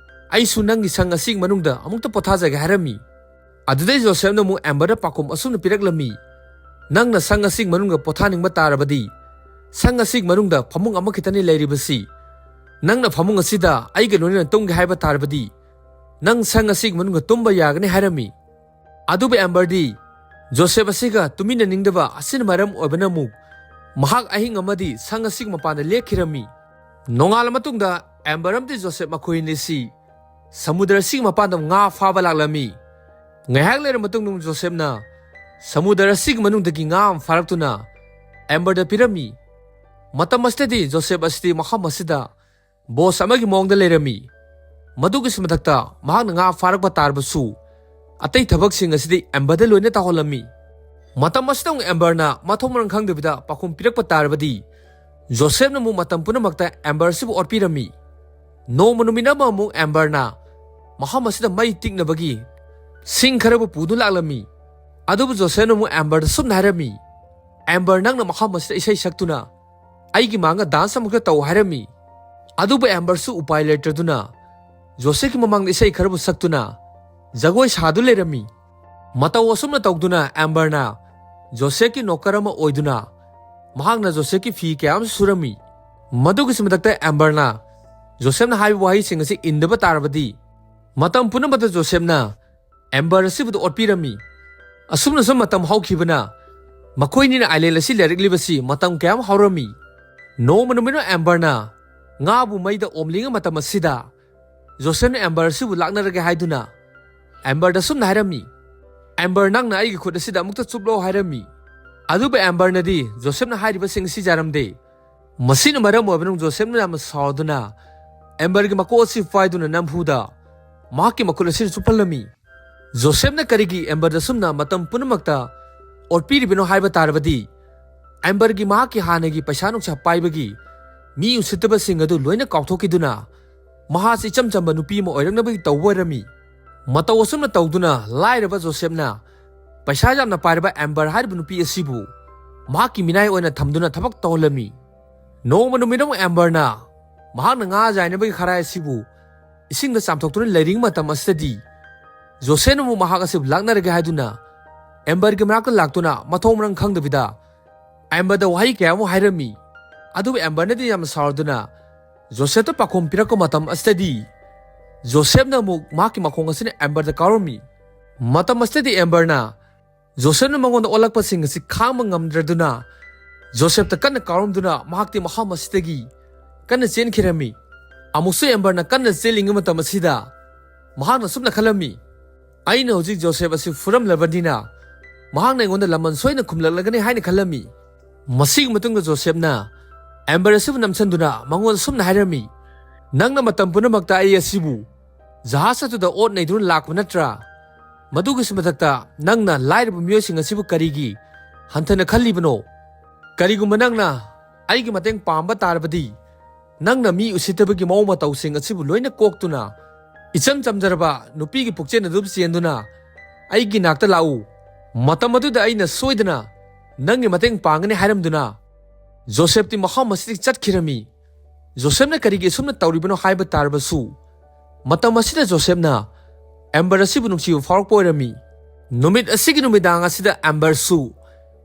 "ꯑꯩꯁꯨ ꯅꯪꯒꯤ ꯁꯪ ꯑꯁꯤꯒꯤ ꯃꯅꯨꯡꯗ ꯑꯃꯨꯛꯇ ꯄꯣꯊꯥꯖꯒꯦ" ꯍꯥꯏꯔꯝꯃꯤ꯫ ꯑꯗꯨꯗꯩ ꯖꯣꯁꯦꯐꯅ ꯑꯃꯨꯛ ꯑꯦꯝꯕꯔꯗ ꯄꯥꯎꯈꯨꯝ ꯑꯁꯨꯝꯅ ꯄꯤꯔꯛꯂꯝꯃꯤ, "ꯅꯪꯅ ꯁꯪ ꯑꯁꯤꯒꯤ ꯃꯅꯨꯡꯗ ꯄꯣꯊꯥꯅꯤꯡꯕ ꯇꯥꯔꯕꯗꯤ, ꯁꯪ ꯑꯁꯤꯒꯤ ꯃꯅꯨꯡꯗ ꯐꯃꯨꯡ ꯑꯃꯈꯛꯇꯅꯤ ꯂꯩꯔꯤꯕꯁꯤ꯫ ꯅꯪꯅ ꯐꯃꯨꯡ ꯑꯁꯤꯗ ꯑꯩꯒ ꯂꯣꯏꯅꯅ ꯇꯨꯝꯒꯦ ꯍꯥꯏꯕ ꯇꯥꯔꯕꯗꯤ, ꯅꯪ ꯁꯪ ꯑꯁꯤꯒꯤ ꯃꯅꯨꯡꯗ ꯇꯨꯝꯕ ꯌꯥꯒꯅꯤ" ꯍꯥꯏꯔꯝꯃꯤ꯫ ꯑꯗꯨꯕꯨ ꯑꯦꯝꯕꯔꯗꯤ ꯖꯣꯁꯦꯐ ꯑꯁꯤꯒ ꯇꯨꯃꯤꯟꯅꯅꯤꯡꯗꯕ ꯑꯁꯤꯅ ꯃꯔꯝ ꯑꯣꯏꯕꯅ ꯑꯃꯨꯛ ꯃꯍꯥꯛ ꯑꯍꯤꯡ ꯑꯃꯗꯤ ꯁꯪ ꯑꯁꯤꯒꯤ ꯃꯄꯥꯟꯗ ꯂꯦꯛꯈꯤꯔꯝꯃꯤ꯫ ꯅꯣꯡꯉꯥꯜꯂ ꯃꯇꯨꯡꯗ ꯑꯦꯝꯕꯔ ꯑꯃꯗꯤ ꯖꯣꯁꯦꯐ ꯃꯈꯣꯏ ꯑꯅꯤꯁꯤ ꯁꯃꯨꯗ꯭ꯔ ꯑꯁꯤꯒꯤ ꯃꯄꯥꯟꯗ ꯉꯥ ꯐꯥꯕ ꯂꯥꯛꯂꯝꯃꯤ꯫ ꯉꯥꯏꯍꯥꯛ ꯂꯩꯔ ꯃꯇꯨꯡꯗ ꯖꯣꯁꯦꯐꯅ ꯁꯃꯨꯗ꯭ꯔ ꯑꯁꯤꯒꯤ ꯃꯅꯨꯡꯗꯒꯤ ꯉꯥ ꯑꯃ ꯐꯥꯔꯛꯇꯨꯅ ꯑꯦꯝꯕꯔꯗ ꯄꯤꯔꯝꯃꯤ꯫ ꯃꯇꯝ ꯑꯁꯤꯗꯗꯤ ꯖꯣꯁꯦꯐ ꯑꯁꯤꯗꯤ ꯃꯐꯝ ꯑꯁꯤꯗ ꯕꯣꯁ ꯑꯃꯒꯤ ꯃꯑꯣꯡꯗ ꯂꯩꯔꯝꯃꯤ꯫ ꯃꯗꯨꯒꯤꯁꯨ ꯃꯊꯛꯇ ꯃꯍꯥꯛꯅ ꯉꯥ ꯐꯥꯔꯛꯄ ꯇꯥꯔꯕꯁꯨ ꯑꯇꯩ ꯊꯕꯛꯁꯤꯡ ꯑꯁꯤꯗꯤ ꯑꯦꯝꯕꯔꯗ ꯂꯣꯏꯅ ꯇꯧꯍꯜꯂꯝꯃꯤ꯫ ꯃꯇꯝ ꯑꯁꯤꯗ ꯑꯃꯨꯛ ꯑꯦꯝꯕꯔꯅ ꯃꯊꯣꯡ ꯃꯔꯝ ꯈꯪꯗꯕꯤꯗ ꯄꯥꯎꯈꯨꯝ ꯄꯤꯔꯛꯄ ꯇꯥꯔꯕꯗꯤ ꯖꯣꯁꯦꯐꯅ ꯑꯃꯨꯛ ꯃꯇꯝ ꯄꯨꯝꯅꯃꯛꯇ ꯑꯦꯝꯕꯔ ꯑꯁꯤꯕꯨ ꯑꯣꯠꯄꯤꯔꯝꯃꯤ꯫ ꯅꯣꯡꯃ ꯅꯨꯃꯤꯠ ꯑꯃ ꯑꯃꯨꯛ ꯑꯦꯝꯕꯔꯅ ꯃꯐꯝ ꯑꯁꯤꯗ ꯃꯩ ꯇꯤꯛꯅꯕꯒꯤ ꯁꯤꯡ ꯈꯔꯕꯨ ꯄꯨꯗꯨꯅ ꯂꯥꯛꯂꯝꯃꯤ꯫ ꯑꯗꯨꯕꯨ ꯖꯣꯁꯦꯐꯅ ꯑꯃꯨꯛ ꯑꯦꯝꯕꯔꯗ ꯁꯨꯝꯅ ꯍꯥꯏꯔꯝꯃꯤ, "ꯑꯦꯝꯕꯔ, ꯅꯪꯅ ꯃꯐꯝ ꯑꯁꯤꯗ ꯏꯁꯩ ꯁꯛꯇꯨꯅ ꯑꯩꯒꯤ ꯃꯥꯡꯗ ꯗꯥꯟꯁ ꯑꯃꯨꯛꯇ ꯇꯧ" ꯍꯥꯏꯔꯝꯃꯤ꯫ ꯑꯗꯨꯕꯨ ꯑꯦꯝꯕꯔꯁꯨ ꯎꯄꯥꯏ ꯂꯩꯇ꯭ꯔꯗꯨꯅ ꯖꯣꯁꯦꯐꯀꯤ ꯃꯃꯥꯡꯗ ꯏꯁꯩ ꯈꯔꯕꯨ ꯁꯛꯇꯨꯅ ꯖꯒꯣꯏ ꯁꯥꯗꯨ ꯂꯩꯔꯝꯃꯤ꯫ ꯃꯇꯧ ꯑꯁꯨꯝꯅ ꯇꯧꯗꯨꯅ ꯑꯦꯝꯕꯔꯅ ꯖꯣꯁꯦꯐꯀꯤ ꯅꯣꯀꯔ ꯑꯃ ꯑꯣꯏꯗꯨꯅ ꯃꯍꯥꯛꯅ ꯖꯣꯁꯦꯐꯀꯤ ꯐꯤ ꯀꯌꯥ ꯑꯃꯁꯨ ꯁꯨꯔꯝꯃꯤ꯫ ꯃꯗꯨꯒꯤꯁꯨ ꯃꯊꯛꯇ ꯑꯦꯝꯕꯔꯅ ꯖꯣꯁꯦꯐꯅ ꯍꯥꯏꯕ ꯋꯥꯍꯩꯁꯤꯡ ꯑꯁꯤ ꯏꯟꯗꯕ ꯇꯥꯔꯕꯗꯤ ꯃꯇꯝ ꯄꯨꯝꯅꯃꯛꯇ ꯖꯣꯁꯦꯐꯅ ꯑꯦꯝꯕꯔ ꯑꯁꯤꯕꯨꯗ ꯑꯣꯠꯄꯤꯔꯝꯃꯤ꯫ ꯑꯁꯨꯝꯅꯁꯨ ꯃꯇꯝ ꯍꯧꯈꯤꯕꯅ ꯃꯈꯣꯏꯅꯤꯅ ꯑꯥꯏꯂꯦꯟ ꯑꯁꯤ ꯂꯩꯔꯛꯂꯤꯕꯁꯤ ꯃꯇꯝ ꯀꯌꯥ ꯑꯃ ꯍꯧꯔꯝꯃꯤ꯫ ꯅꯣꯡꯃ ꯅꯨꯃꯤꯠ ꯑꯃ ꯑꯦꯝꯕꯔꯅ ꯉꯥꯕꯨ ꯃꯩꯗ ꯑꯣꯝꯂꯤꯉꯩ ꯃꯇꯝ ꯑꯁꯤꯗ ꯖꯣꯁꯦꯐꯅ ꯑꯦꯝꯕꯔ ꯑꯁꯤꯕꯨ ꯂꯥꯛꯅꯔꯒꯦ ꯍꯥꯏꯗꯨꯅ ꯑꯦꯝꯕꯔꯗ ꯑꯁꯨꯝꯅ ꯍꯥꯏꯔꯝꯃꯤ, "ꯑꯦꯝꯕꯔ, ꯅꯪꯅ ꯑꯩꯒꯤ ꯈꯨꯠ ꯑꯁꯤꯗ ꯑꯃꯨꯛꯇ ꯆꯨꯞꯂꯣ" ꯍꯥꯏꯔꯝꯃꯤ꯫ ꯑꯗꯨꯕꯨ ꯑꯦꯝꯕꯔꯅꯗꯤ ꯖꯣꯁꯦꯐꯅ ꯍꯥꯏꯔꯤꯕꯁꯤꯡ ꯑꯁꯤ ꯌꯥꯔꯝꯗꯦ꯫ ꯃꯁꯤꯅ ꯃꯔꯝ ꯑꯣꯏꯕꯅ ꯖꯣꯁꯦꯐꯅ ꯌꯥꯝꯅ ꯁꯥꯎꯗꯨꯅ ꯑꯦꯝꯕꯔꯒꯤ ꯃꯀꯣꯛ ꯑꯁꯤ ꯄꯥꯏꯗꯨꯅ ꯅꯝꯐꯨꯗ ꯃꯍꯥꯛꯀꯤ ꯃꯈꯨꯠ ꯑꯁꯤꯅ ꯆꯨꯞꯍꯜꯂꯝꯃꯤ꯫ ꯖꯣꯁꯦꯐꯅ ꯀꯔꯤꯒꯤ ꯑꯦꯝꯕꯔꯗ ꯑꯁꯨꯝꯅ ꯃꯇꯝ ꯄꯨꯝꯅꯃꯛꯇ ꯑꯣꯠꯄꯤꯔꯤꯕꯅꯣ ꯍꯥꯏꯕ ꯇꯥꯔꯕꯗꯤ, ꯑꯦꯝꯕꯔꯒꯤ ꯃꯍꯥꯛꯀꯤ ꯍꯥꯟꯅꯒꯤ ꯄꯩꯁꯥ ꯅꯨꯡꯁꯥ ꯄꯥꯏꯕꯒꯤ ꯃꯤ ꯎꯁꯤꯠꯇꯕꯁꯤꯡ ꯑꯗꯨ ꯂꯣꯏꯅ ꯀꯥꯎꯊꯣꯛꯈꯤꯗꯨꯅ ꯃꯍꯥꯛꯁꯤ ꯏꯆꯝ ꯆꯝꯕ ꯅꯨꯄꯤ ꯑꯃ ꯑꯣꯏꯔꯛꯅꯕꯒꯤ ꯇꯧꯕ ꯑꯣꯏꯔꯝꯃꯤ꯫ ꯃꯇꯧ ꯑꯁꯨꯝꯅ ꯇꯧꯗꯨꯅ ꯂꯥꯏꯔꯕ ꯖꯣꯁꯦꯐꯅ ꯄꯩꯁꯥ ꯌꯥꯝꯅ ꯄꯥꯏꯔꯕ ꯑꯦꯝꯕꯔ ꯍꯥꯏꯔꯤꯕ ꯅꯨꯄꯤ ꯑꯁꯤꯕꯨ ꯃꯍꯥꯛꯀꯤ ꯃꯤꯅꯥꯏ ꯑꯣꯏꯅ ꯊꯝꯗꯨꯅ ꯊꯕꯛ ꯇꯧꯍꯜꯂꯝꯃꯤ꯫ ꯅꯣꯡꯃ ꯅꯨꯃꯤꯠ ꯑꯃ ꯑꯦꯝꯕꯔꯅ ꯃꯍꯥꯛꯅ ꯉꯥ ꯌꯥꯏꯅꯕꯒꯤ ꯈꯔꯥꯏ ꯑꯁꯤꯕꯨ ꯏꯁꯤꯡꯗ ꯆꯥꯝꯊꯣꯛꯇꯨꯅ ꯂꯩꯔꯤꯉꯩ ꯃꯇꯝ ꯑꯁꯤꯗꯗꯤ ꯖꯣꯁꯦꯐꯅ ꯑꯃꯨꯛ ꯃꯍꯥꯛ ꯑꯁꯤꯕꯨ ꯂꯥꯛꯅꯔꯒꯦ ꯍꯥꯏꯗꯨꯅ ꯑꯦꯝꯕꯔꯒꯤ ꯃꯅꯥꯛꯇ ꯂꯥꯛꯇꯨꯅ ꯃꯊꯣꯡ ꯃꯔꯝ ꯈꯪꯗꯕꯤꯗ ꯑꯦꯝꯕꯔꯗ ꯋꯥꯍꯩ ꯀꯌꯥ ꯑꯃ ꯍꯥꯏꯔꯝꯃꯤ꯫ ꯑꯗꯨꯕꯨ ꯑꯦꯝꯕꯔꯅꯗꯤ ꯌꯥꯝꯅ ꯁꯥꯎꯔꯗꯨꯅ ꯖꯣꯁꯦꯐꯇ ꯄꯥꯈꯣꯝ ꯄꯤꯔꯛꯄ ꯃꯇꯝ ꯑꯁꯤꯗꯗꯤ ꯖꯣꯁꯦꯐꯅ ꯑꯃꯨꯛ ꯃꯍꯥꯛꯀꯤ ꯃꯈꯣꯡ ꯑꯁꯤꯅ ꯑꯦꯝꯕꯔꯗ ꯀꯥꯎꯔꯝꯃꯤ꯫ ꯃꯇꯝ ꯑꯁꯤꯗꯗꯤ ꯑꯦꯝꯕꯔꯅ ꯖꯣꯁꯦꯐꯅ ꯃꯉꯣꯟꯗ ꯑꯣꯜꯂꯛꯄꯁꯤꯡ ꯑꯁꯤ ꯈꯥꯡꯕ ꯉꯝꯗ꯭ꯔꯗꯨꯅ ꯖꯣꯁꯦꯐꯇ ꯀꯟꯅ ꯀꯥꯎꯔꯝꯗꯨꯅ ꯃꯍꯥꯛꯇꯤ ꯃꯐꯝ ꯑꯁꯤꯗꯒꯤ ꯀꯟꯅ ꯆꯦꯟꯈꯤꯔꯝꯃꯤ꯫ ꯑꯃꯨꯛꯁꯨ ꯑꯦꯝꯕꯔꯅ ꯀꯟꯅ ꯆꯦꯜꯂꯤꯉꯩ ꯃꯇꯝ ꯑꯁꯤꯗ ꯃꯍꯥꯛꯅ ꯑꯁꯨꯝꯅ ꯈꯜꯂꯝꯃꯤ, "ꯑꯩꯅ ꯍꯧꯖꯤꯛ ꯖꯣꯁꯦꯐ ꯑꯁꯤ ꯐꯨꯔꯝꯂꯕꯅꯤꯅ ꯃꯍꯥꯛꯅ ꯑꯩꯉꯣꯟꯗ ꯂꯃꯟ ꯁꯣꯏꯅ ꯈꯨꯝꯂꯛꯂꯒꯅꯤ" ꯍꯥꯏꯅ ꯈꯜꯂꯝꯃꯤ꯫ ꯃꯁꯤꯒꯤ ꯃꯇꯨꯡꯗ ꯖꯣꯁꯦꯐꯅ ꯑꯦꯝꯕꯔ ꯑꯁꯤꯕꯨ ꯅꯝꯁꯤꯟꯗꯨꯅ ꯃꯉꯣꯟꯗ ꯑꯁꯨꯝꯅ ꯍꯥꯏꯔꯝꯃꯤ, "ꯅꯪꯅ ꯃꯇꯝ ꯄꯨꯝꯅꯃꯛꯇ ꯑꯩ ꯑꯁꯤꯕꯨ ꯖꯍꯥꯖ ꯑꯗꯨꯗ ꯑꯣꯠ ꯅꯩꯗꯨꯅ ꯂꯥꯛꯄ ꯅꯠꯇ꯭ꯔꯥ? ꯃꯗꯨꯒꯤꯁꯨ ꯃꯊꯛꯇ ꯅꯪꯅ ꯂꯥꯏꯔꯕ ꯃꯤꯑꯣꯏꯁꯤꯡ ꯑꯁꯤꯕꯨ ꯀꯔꯤꯒꯤ ꯍꯟꯊꯅ ꯈꯜꯂꯤꯕꯅꯣ? ꯀꯔꯤꯒꯨꯝꯕ ꯅꯪꯅ ꯑꯩꯒꯤ ꯃꯇꯦꯡ ꯄꯥꯝꯕ ꯇꯥꯔꯕꯗꯤ ꯅꯪꯅ ꯃꯤ ꯎꯁꯤꯠꯇꯕꯒꯤ ꯃꯑꯣꯡ ꯃꯇꯧꯁꯤꯡ ꯑꯁꯤꯕꯨ ꯂꯣꯏꯅ ꯀꯣꯛꯇꯨꯅ ꯏꯆꯝ ꯆꯝꯖꯔꯕ ꯅꯨꯄꯤꯒꯤ ꯄꯨꯛꯆꯦꯜ ꯑꯗꯨꯕꯨ ꯆꯦꯟꯗꯨꯅ ꯑꯩꯒꯤ ꯅꯥꯛꯇ ꯂꯥꯛꯎ꯫ ꯃꯇꯝ ꯑꯗꯨꯗ ꯑꯩꯅ ꯁꯣꯏꯗꯅ ꯅꯪꯒꯤ ꯃꯇꯦꯡ ꯄꯥꯡꯒꯅꯤ" ꯍꯥꯏꯔꯝꯗꯨꯅ ꯖꯣꯁꯦꯐꯇꯤ ꯃꯐꯝ ꯑꯁꯤꯗꯒꯤ ꯆꯠꯈꯤꯔꯝꯃꯤ꯫ ꯖꯣꯁꯦꯐꯅ ꯀꯔꯤꯒꯤ ꯑꯁꯨꯝꯅ ꯇꯧꯔꯤꯕꯅꯣ ꯍꯥꯏꯕ ꯇꯥꯔꯕꯁꯨ, ꯃꯇꯝ ꯑꯁꯤꯗ ꯖꯣꯁꯦꯐꯅ ꯑꯦꯝꯕꯔ ꯑꯁꯤꯕꯨ ꯅꯨꯡꯁꯤꯕ ꯐꯥꯎꯔꯛꯄ ꯑꯣꯏꯔꯝꯃꯤ꯫ ꯅꯨꯃꯤꯠ ꯑꯁꯤꯒꯤ ꯅꯨꯃꯤꯗꯥꯡ ꯑꯁꯤꯗ ꯑꯦꯝꯕꯔꯁꯨ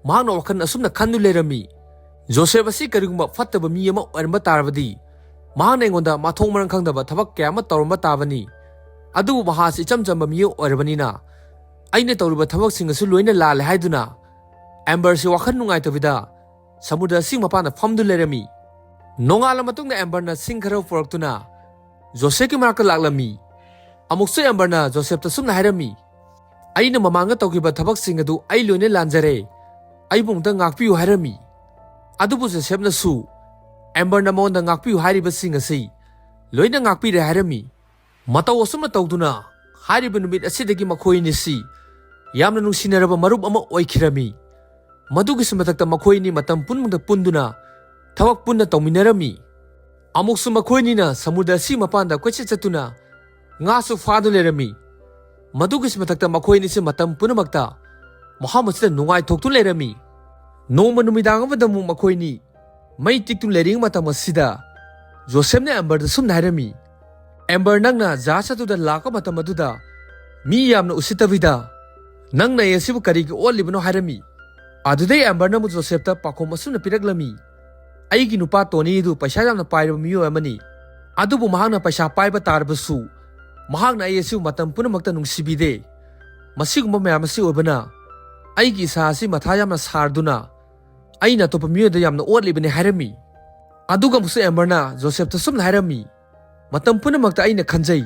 ꯃꯍꯥꯛꯅ ꯋꯥꯈꯜ ꯑꯁꯨꯝꯅ ꯈꯟꯗꯨ ꯂꯩꯔꯝꯃꯤ, "ꯖꯣꯁꯦꯐ ꯑꯁꯤ ꯀꯔꯤꯒꯨꯝꯕ ꯐꯠꯇꯕ ꯃꯤ ꯑꯃ ꯑꯣꯏꯔꯝꯕ ꯇꯥꯔꯕꯗꯤ, ꯃꯍꯥꯛꯅ ꯑꯩꯉꯣꯟꯗ ꯃꯊꯣꯡ ꯃꯔꯝ ꯈꯪꯗꯕ ꯊꯕꯛ ꯀꯌꯥ ꯑꯃ ꯇꯧꯔꯝꯕ ꯇꯥꯕꯅꯤ꯫ ꯑꯗꯨꯕꯨ ꯃꯍꯥꯛꯁꯤ ꯏꯆꯝ ꯆꯝꯕ ꯃꯤꯑꯣꯏ ꯑꯣꯏꯔꯕꯅꯤꯅ, ꯑꯩꯅ ꯇꯧꯔꯤꯕ ꯊꯕꯛꯁꯤꯡ ꯑꯁꯤ ꯂꯣꯏꯅ ꯂꯥꯜꯂꯦ" ꯍꯥꯏꯗꯨꯅ ꯑꯦꯝꯕꯔꯁꯤ ꯋꯥꯈꯜ ꯅꯨꯡꯉꯥꯏꯇꯕꯤꯗ ꯁꯃꯨꯗ꯭ꯔ ꯑꯁꯤꯒꯤ ꯃꯄꯥꯟꯗ ꯐꯝꯗꯨ ꯂꯩꯔꯝꯃꯤ꯫ ꯅꯣꯡꯉꯥꯜꯂ ꯃꯇꯨꯡꯗ ꯑꯦꯝꯕꯔꯅ ꯁꯤꯡ ꯈꯔ ꯄꯨꯔꯛꯇꯨꯅ ꯖꯣꯁꯦꯐꯀꯤ ꯃꯅꯥꯛꯇ ꯂꯥꯛꯂꯝꯃꯤ꯫ ꯑꯃꯨꯛꯁꯨ ꯑꯦꯝꯕꯔꯅ ꯖꯣꯁꯦꯐꯇ ꯁꯨꯝꯅ ꯍꯥꯏꯔꯝꯃꯤ, "ꯑꯩꯅ ꯃꯃꯥꯡꯗ ꯇꯧꯈꯤꯕ ꯊꯕꯛꯁꯤꯡ ꯑꯗꯨ ꯑꯩ ꯂꯣꯏꯅ ꯂꯥꯟꯖꯔꯦ꯫ ꯑꯩꯕꯨ ꯑꯃꯨꯛꯇ ꯉꯥꯛꯄꯤꯌꯨ" ꯍꯥꯏꯔꯝꯃꯤ꯫ ꯑꯗꯨꯕꯨ ꯖꯣꯁꯦꯐꯅꯁꯨ ꯑꯦꯝꯕꯔꯅ ꯃꯉꯣꯟꯗ ꯉꯥꯛꯄꯤꯌꯨ ꯍꯥꯏꯔꯤꯕꯁꯤꯡ ꯑꯁꯤ ꯂꯣꯏꯅ ꯉꯥꯛꯄꯤꯔꯦ ꯍꯥꯏꯔꯝꯃꯤ꯫ ꯃꯇꯧ ꯑꯁꯨꯝꯅ ꯇꯧꯗꯨꯅ ꯍꯥꯏꯔꯤꯕ ꯅꯨꯃꯤꯠ ꯑꯁꯤꯗꯒꯤ ꯃꯈꯣꯏ ꯑꯅꯤꯁꯤ ꯌꯥꯝꯅ ꯅꯨꯡꯁꯤꯅꯔꯕ ꯃꯔꯨꯞ ꯑꯃ ꯑꯣꯏꯈꯤꯔꯝꯃꯤ꯫ ꯃꯗꯨꯒꯤꯁꯨ ꯃꯊꯛꯇ ꯃꯈꯣꯏ ꯑꯅꯤ ꯃꯇꯝ ꯄꯨꯝꯅꯃꯛꯇ ꯄꯨꯟꯗꯨꯅ ꯊꯕꯛ ꯄꯨꯟꯅ ꯇꯧꯃꯤꯟꯅꯔꯝꯃꯤ꯫ ꯑꯃꯨꯛꯁꯨ ꯃꯈꯣꯏ ꯑꯅꯤꯅ ꯁꯃꯨꯗ꯭ꯔ ꯑꯁꯤ ꯃꯄꯥꯟꯗ ꯀꯣꯏꯆꯠ ꯆꯠꯇꯨꯅ ꯉꯥꯁꯨ ꯐꯥꯗꯨꯅ ꯂꯩꯔꯝꯃꯤ꯫ ꯃꯗꯨꯒꯤꯁꯨ ꯃꯊꯛꯇ ꯃꯈꯣꯏ ꯑꯅꯤꯁꯤ ꯃꯇꯝ ꯄꯨꯝꯅꯃꯛꯇ ꯃꯐꯝ ꯑꯁꯤꯗ ꯅꯨꯡꯉꯥꯏꯊꯣꯛꯇꯨꯅ ꯂꯩꯔꯝꯃꯤ꯫ ꯅꯣꯡꯃ ꯅꯨꯃꯤꯗꯥꯡ ꯑꯃꯗ ꯑꯃꯨꯛ ꯃꯈꯣꯏ ꯑꯅꯤ ꯃꯩ ꯇꯤꯛꯇꯨꯅ ꯂꯩꯔꯤꯉꯩ ꯃꯇꯝ ꯑꯁꯤꯗ ꯖꯣꯁꯦꯐꯅ ꯑꯦꯝꯕꯔꯗ ꯁꯨꯝꯅ ꯍꯥꯏꯔꯝꯃꯤ, "ꯑꯦꯝꯕꯔ, ꯅꯪꯅ ꯖꯍꯥꯖ ꯑꯗꯨꯗ ꯂꯥꯛꯄ ꯃꯇꯝ ꯑꯗꯨꯗ ꯃꯤ ꯌꯥꯝꯅ ꯎꯁꯤꯠꯇꯕꯤꯗ ꯅꯪꯅ ꯑꯩ ꯑꯁꯤꯕꯨ ꯀꯔꯤꯒꯤ ꯑꯣꯠꯂꯤꯕꯅꯣ?" ꯍꯥꯏꯔꯝꯃꯤ꯫ ꯑꯗꯨꯗꯩ ꯑꯦꯝꯕꯔꯅ ꯑꯃꯨꯛ ꯖꯣꯁꯦꯐꯇ ꯄꯥꯎꯈꯨꯝ ꯑꯁꯨꯝꯅ ꯄꯤꯔꯛꯂꯝꯃꯤ, "ꯑꯩꯒꯤ ꯅꯨꯄꯥ ꯇꯣꯅꯤ ꯑꯗꯨ ꯄꯩꯁꯥ ꯌꯥꯝꯅ ꯄꯥꯏꯔꯕ ꯃꯤꯑꯣꯏ ꯑꯃꯅꯤ꯫ ꯑꯗꯨꯕꯨ ꯃꯍꯥꯛꯅ ꯄꯩꯁꯥ ꯄꯥꯏꯕ ꯇꯥꯔꯕꯁꯨ ꯃꯍꯥꯛꯅ ꯑꯩ ꯑꯁꯤꯕꯨ ꯃꯇꯝ ꯄꯨꯝꯅꯃꯛꯇ ꯅꯨꯡꯁꯤꯕꯤꯗꯦ꯫ ꯃꯁꯤꯒꯨꯝꯕ ꯃꯌꯥꯝ ꯑꯁꯤ ꯑꯣꯏꯕꯅ ꯑꯩꯒꯤ ꯏꯁꯥ ꯑꯁꯤ ꯃꯊꯥ ꯌꯥꯝꯅ ꯁꯥꯔꯗꯨꯅ ꯑꯩꯅ ꯑꯇꯣꯞꯄ ꯃꯤꯑꯣꯏꯗ ꯌꯥꯝꯅ ꯑꯣꯠꯂꯤꯕꯅꯤ" ꯍꯥꯏꯔꯝꯃꯤ꯫ ꯑꯗꯨꯒ ꯑꯃꯨꯛꯁꯨ ꯑꯦꯝꯕꯔꯅ ꯖꯣꯁꯦꯐꯇ ꯁꯨꯝꯅ ꯍꯥꯏꯔꯝꯃꯤ, "ꯃꯇꯝ ꯄꯨꯝꯅꯃꯛꯇ ꯑꯩꯅ ꯈꯟꯖꯩ,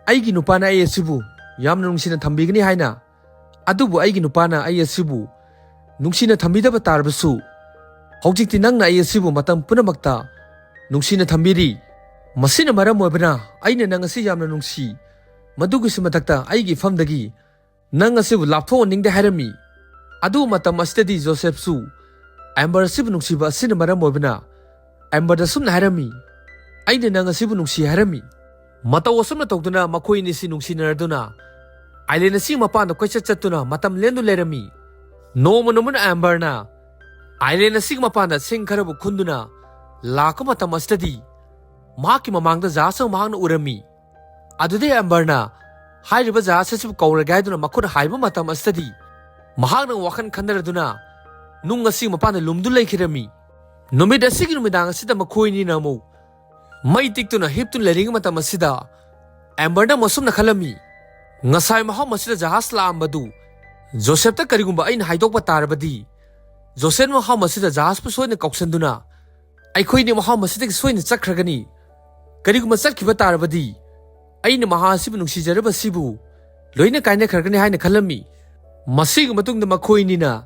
ꯑꯩꯒꯤ ꯅꯨꯄꯥꯅ ꯑꯩ ꯑꯁꯤꯕꯨ ꯌꯥꯝꯅ ꯅꯨꯡꯁꯤꯅ ꯊꯝꯕꯤꯒꯅꯤ ꯍꯥꯏꯅ꯫ ꯑꯗꯨꯕꯨ ꯑꯩꯒꯤ ꯅꯨꯄꯥꯅ ꯑꯩ ꯑꯁꯤꯕꯨ ꯅꯨꯡꯁꯤꯅ ꯊꯝꯕꯤꯗꯕ ꯇꯥꯔꯕꯁꯨ, ꯍꯧꯖꯤꯛꯇꯤ ꯅꯪꯅ ꯑꯩ ꯑꯁꯤꯕꯨ ꯃꯇꯝ ꯄꯨꯝꯅꯃꯛꯇ ꯅꯨꯡꯁꯤꯅ ꯊꯝꯕꯤꯔꯤ꯫ ꯃꯁꯤꯅ ꯃꯔꯝ ꯑꯣꯏꯕꯅ ꯑꯩꯅ ꯅꯪ ꯑꯁꯤ ꯌꯥꯝꯅ ꯅꯨꯡꯁꯤ꯫ ꯃꯗꯨꯒꯤꯁꯨ ꯃꯊꯛꯇ ꯑꯩꯒꯤ ꯏꯐꯝꯗꯒꯤ ꯅꯪ ꯑꯁꯤꯕꯨ ꯂꯥꯞꯊꯣꯛꯍꯟꯅꯤꯡꯗꯦ" ꯍꯥꯏꯔꯝꯃꯤ꯫ ꯑꯗꯨ ꯃꯇꯝ ꯑꯁꯤꯗꯗꯤ ꯖꯣꯁꯦꯐꯁꯨ ꯑꯦꯝꯕꯔ ꯑꯁꯤꯕꯨ ꯅꯨꯡꯁꯤꯕ ꯑꯁꯤꯅ ꯃꯔꯝ ꯑꯣꯏꯕꯅ ꯑꯦꯝꯕꯔꯗ ꯁꯨꯝꯅ ꯍꯥꯏꯔꯝꯃꯤ, "ꯑꯩꯅ ꯅꯪ ꯑꯁꯤꯕꯨ ꯅꯨꯡꯁꯤ" ꯍꯥꯏꯔꯝꯃꯤ꯫ ꯃꯇꯧ ꯑꯁꯨꯝꯅ ꯇꯧꯗꯨꯅ ꯃꯈꯣꯏ ꯑꯅꯤꯁꯤ ꯅꯨꯡꯁꯤꯅꯔꯗꯨꯅ ꯑꯥꯏꯂꯦꯟ ꯑꯁꯤꯒꯤ ꯃꯄꯥꯟꯗ ꯀꯣꯏꯆꯠ ꯆꯠꯇꯨꯅ ꯃꯇꯝ ꯂꯦꯟꯗꯨꯅ ꯂꯩꯔꯝꯃꯤ꯫ ꯅꯣꯡꯃ ꯅꯣꯡꯃꯅ ꯑꯦꯝꯕꯔꯅ ꯑꯥꯏꯂꯦꯟ ꯑꯁꯤꯒꯤ ꯃꯄꯥꯟꯗ ꯁꯤꯡ ꯈꯔꯕꯨ ꯈꯨꯟꯗꯨꯅ ꯂꯥꯛꯄ ꯃꯇꯝ ꯑꯁꯤꯗꯗꯤ ꯃꯍꯥꯛꯀꯤ ꯃꯃꯥꯡꯗ ꯖꯍꯥꯖ ꯑꯃ ꯃꯍꯥꯛꯅ ꯎꯔꯝꯃꯤ꯫ ꯑꯗꯨꯗꯩ ꯑꯦꯝꯕꯔꯅ ꯍꯥꯏꯔꯤꯕ ꯖꯍꯥꯖ ꯑꯁꯤꯕꯨ ꯀꯧꯔꯒꯦ ꯍꯥꯏꯗꯨꯅ ꯃꯈꯨꯠ ꯍꯥꯏꯕ ꯃꯇꯝ ꯑꯁꯤꯗꯗꯤ ꯃꯍꯥꯛꯅ ꯋꯥꯈꯜ ꯈꯟꯅꯔꯗꯨꯅ ꯅꯨꯡ ꯑꯁꯤꯒꯤ ꯃꯄꯥꯟꯗ ꯂꯨꯝꯗꯨ ꯂꯩꯈꯤꯔꯝꯃꯤ꯫ ꯅꯨꯃꯤꯠ ꯑꯁꯤꯒꯤ ꯅꯨꯃꯤꯗꯥꯡ ꯑꯁꯤꯗ ꯃꯈꯣꯏ ꯑꯅꯤꯅ ꯑꯃꯨꯛ ꯃꯩ ꯇꯤꯛꯇꯨꯅ ꯍꯤꯞꯇꯨꯅ ꯂꯩꯔꯤꯉꯩ ꯃꯇꯝ ꯑꯁꯤꯗ ꯑꯦꯝꯕꯔꯅ ꯃꯁꯨꯝꯅ ꯈꯜꯂꯝꯃꯤ, "ꯉꯁꯥꯏ ꯃꯐꯝ ꯑꯁꯤꯗ ꯖꯍꯥꯖ ꯂꯥꯛꯑꯝꯕꯗꯨ ꯖꯣꯁꯦꯞꯇ ꯀꯔꯤꯒꯨꯝꯕ ꯑꯩꯅ ꯍꯥꯏꯗꯣꯛꯄ ꯇꯥꯔꯕꯗꯤ, ꯖꯣꯁꯦꯞꯅ ꯃꯐꯝ ꯑꯁꯤꯗ ꯖꯍꯥꯖꯄꯨ ꯁꯣꯏꯗꯅ ꯀꯧꯁꯟꯗꯨꯅ ꯑꯩꯈꯣꯏꯅꯤ ꯃꯐꯝ ꯑꯁꯤꯗꯒꯤ ꯁꯣꯏꯗꯅ ꯆꯠꯈ꯭ꯔꯒꯅꯤ꯫ ꯀꯔꯤꯒꯨꯝꯕ ꯆꯠꯈꯤꯕ ꯇꯥꯔꯕꯗꯤ ꯑꯩꯅ ꯃꯍꯥꯛ ꯑꯁꯤꯕꯨ ꯅꯨꯡꯁꯤꯖꯔꯕꯁꯤꯕꯨ ꯂꯣꯏꯅ ꯀꯥꯏꯅꯈ꯭ꯔꯒꯅꯤ" ꯍꯥꯏꯅ ꯈꯜꯂꯝꯃꯤ꯫ ꯃꯁꯤꯒꯤ ꯃꯇꯨꯡꯗ ꯃꯈꯣꯏ ꯑꯅꯤꯅ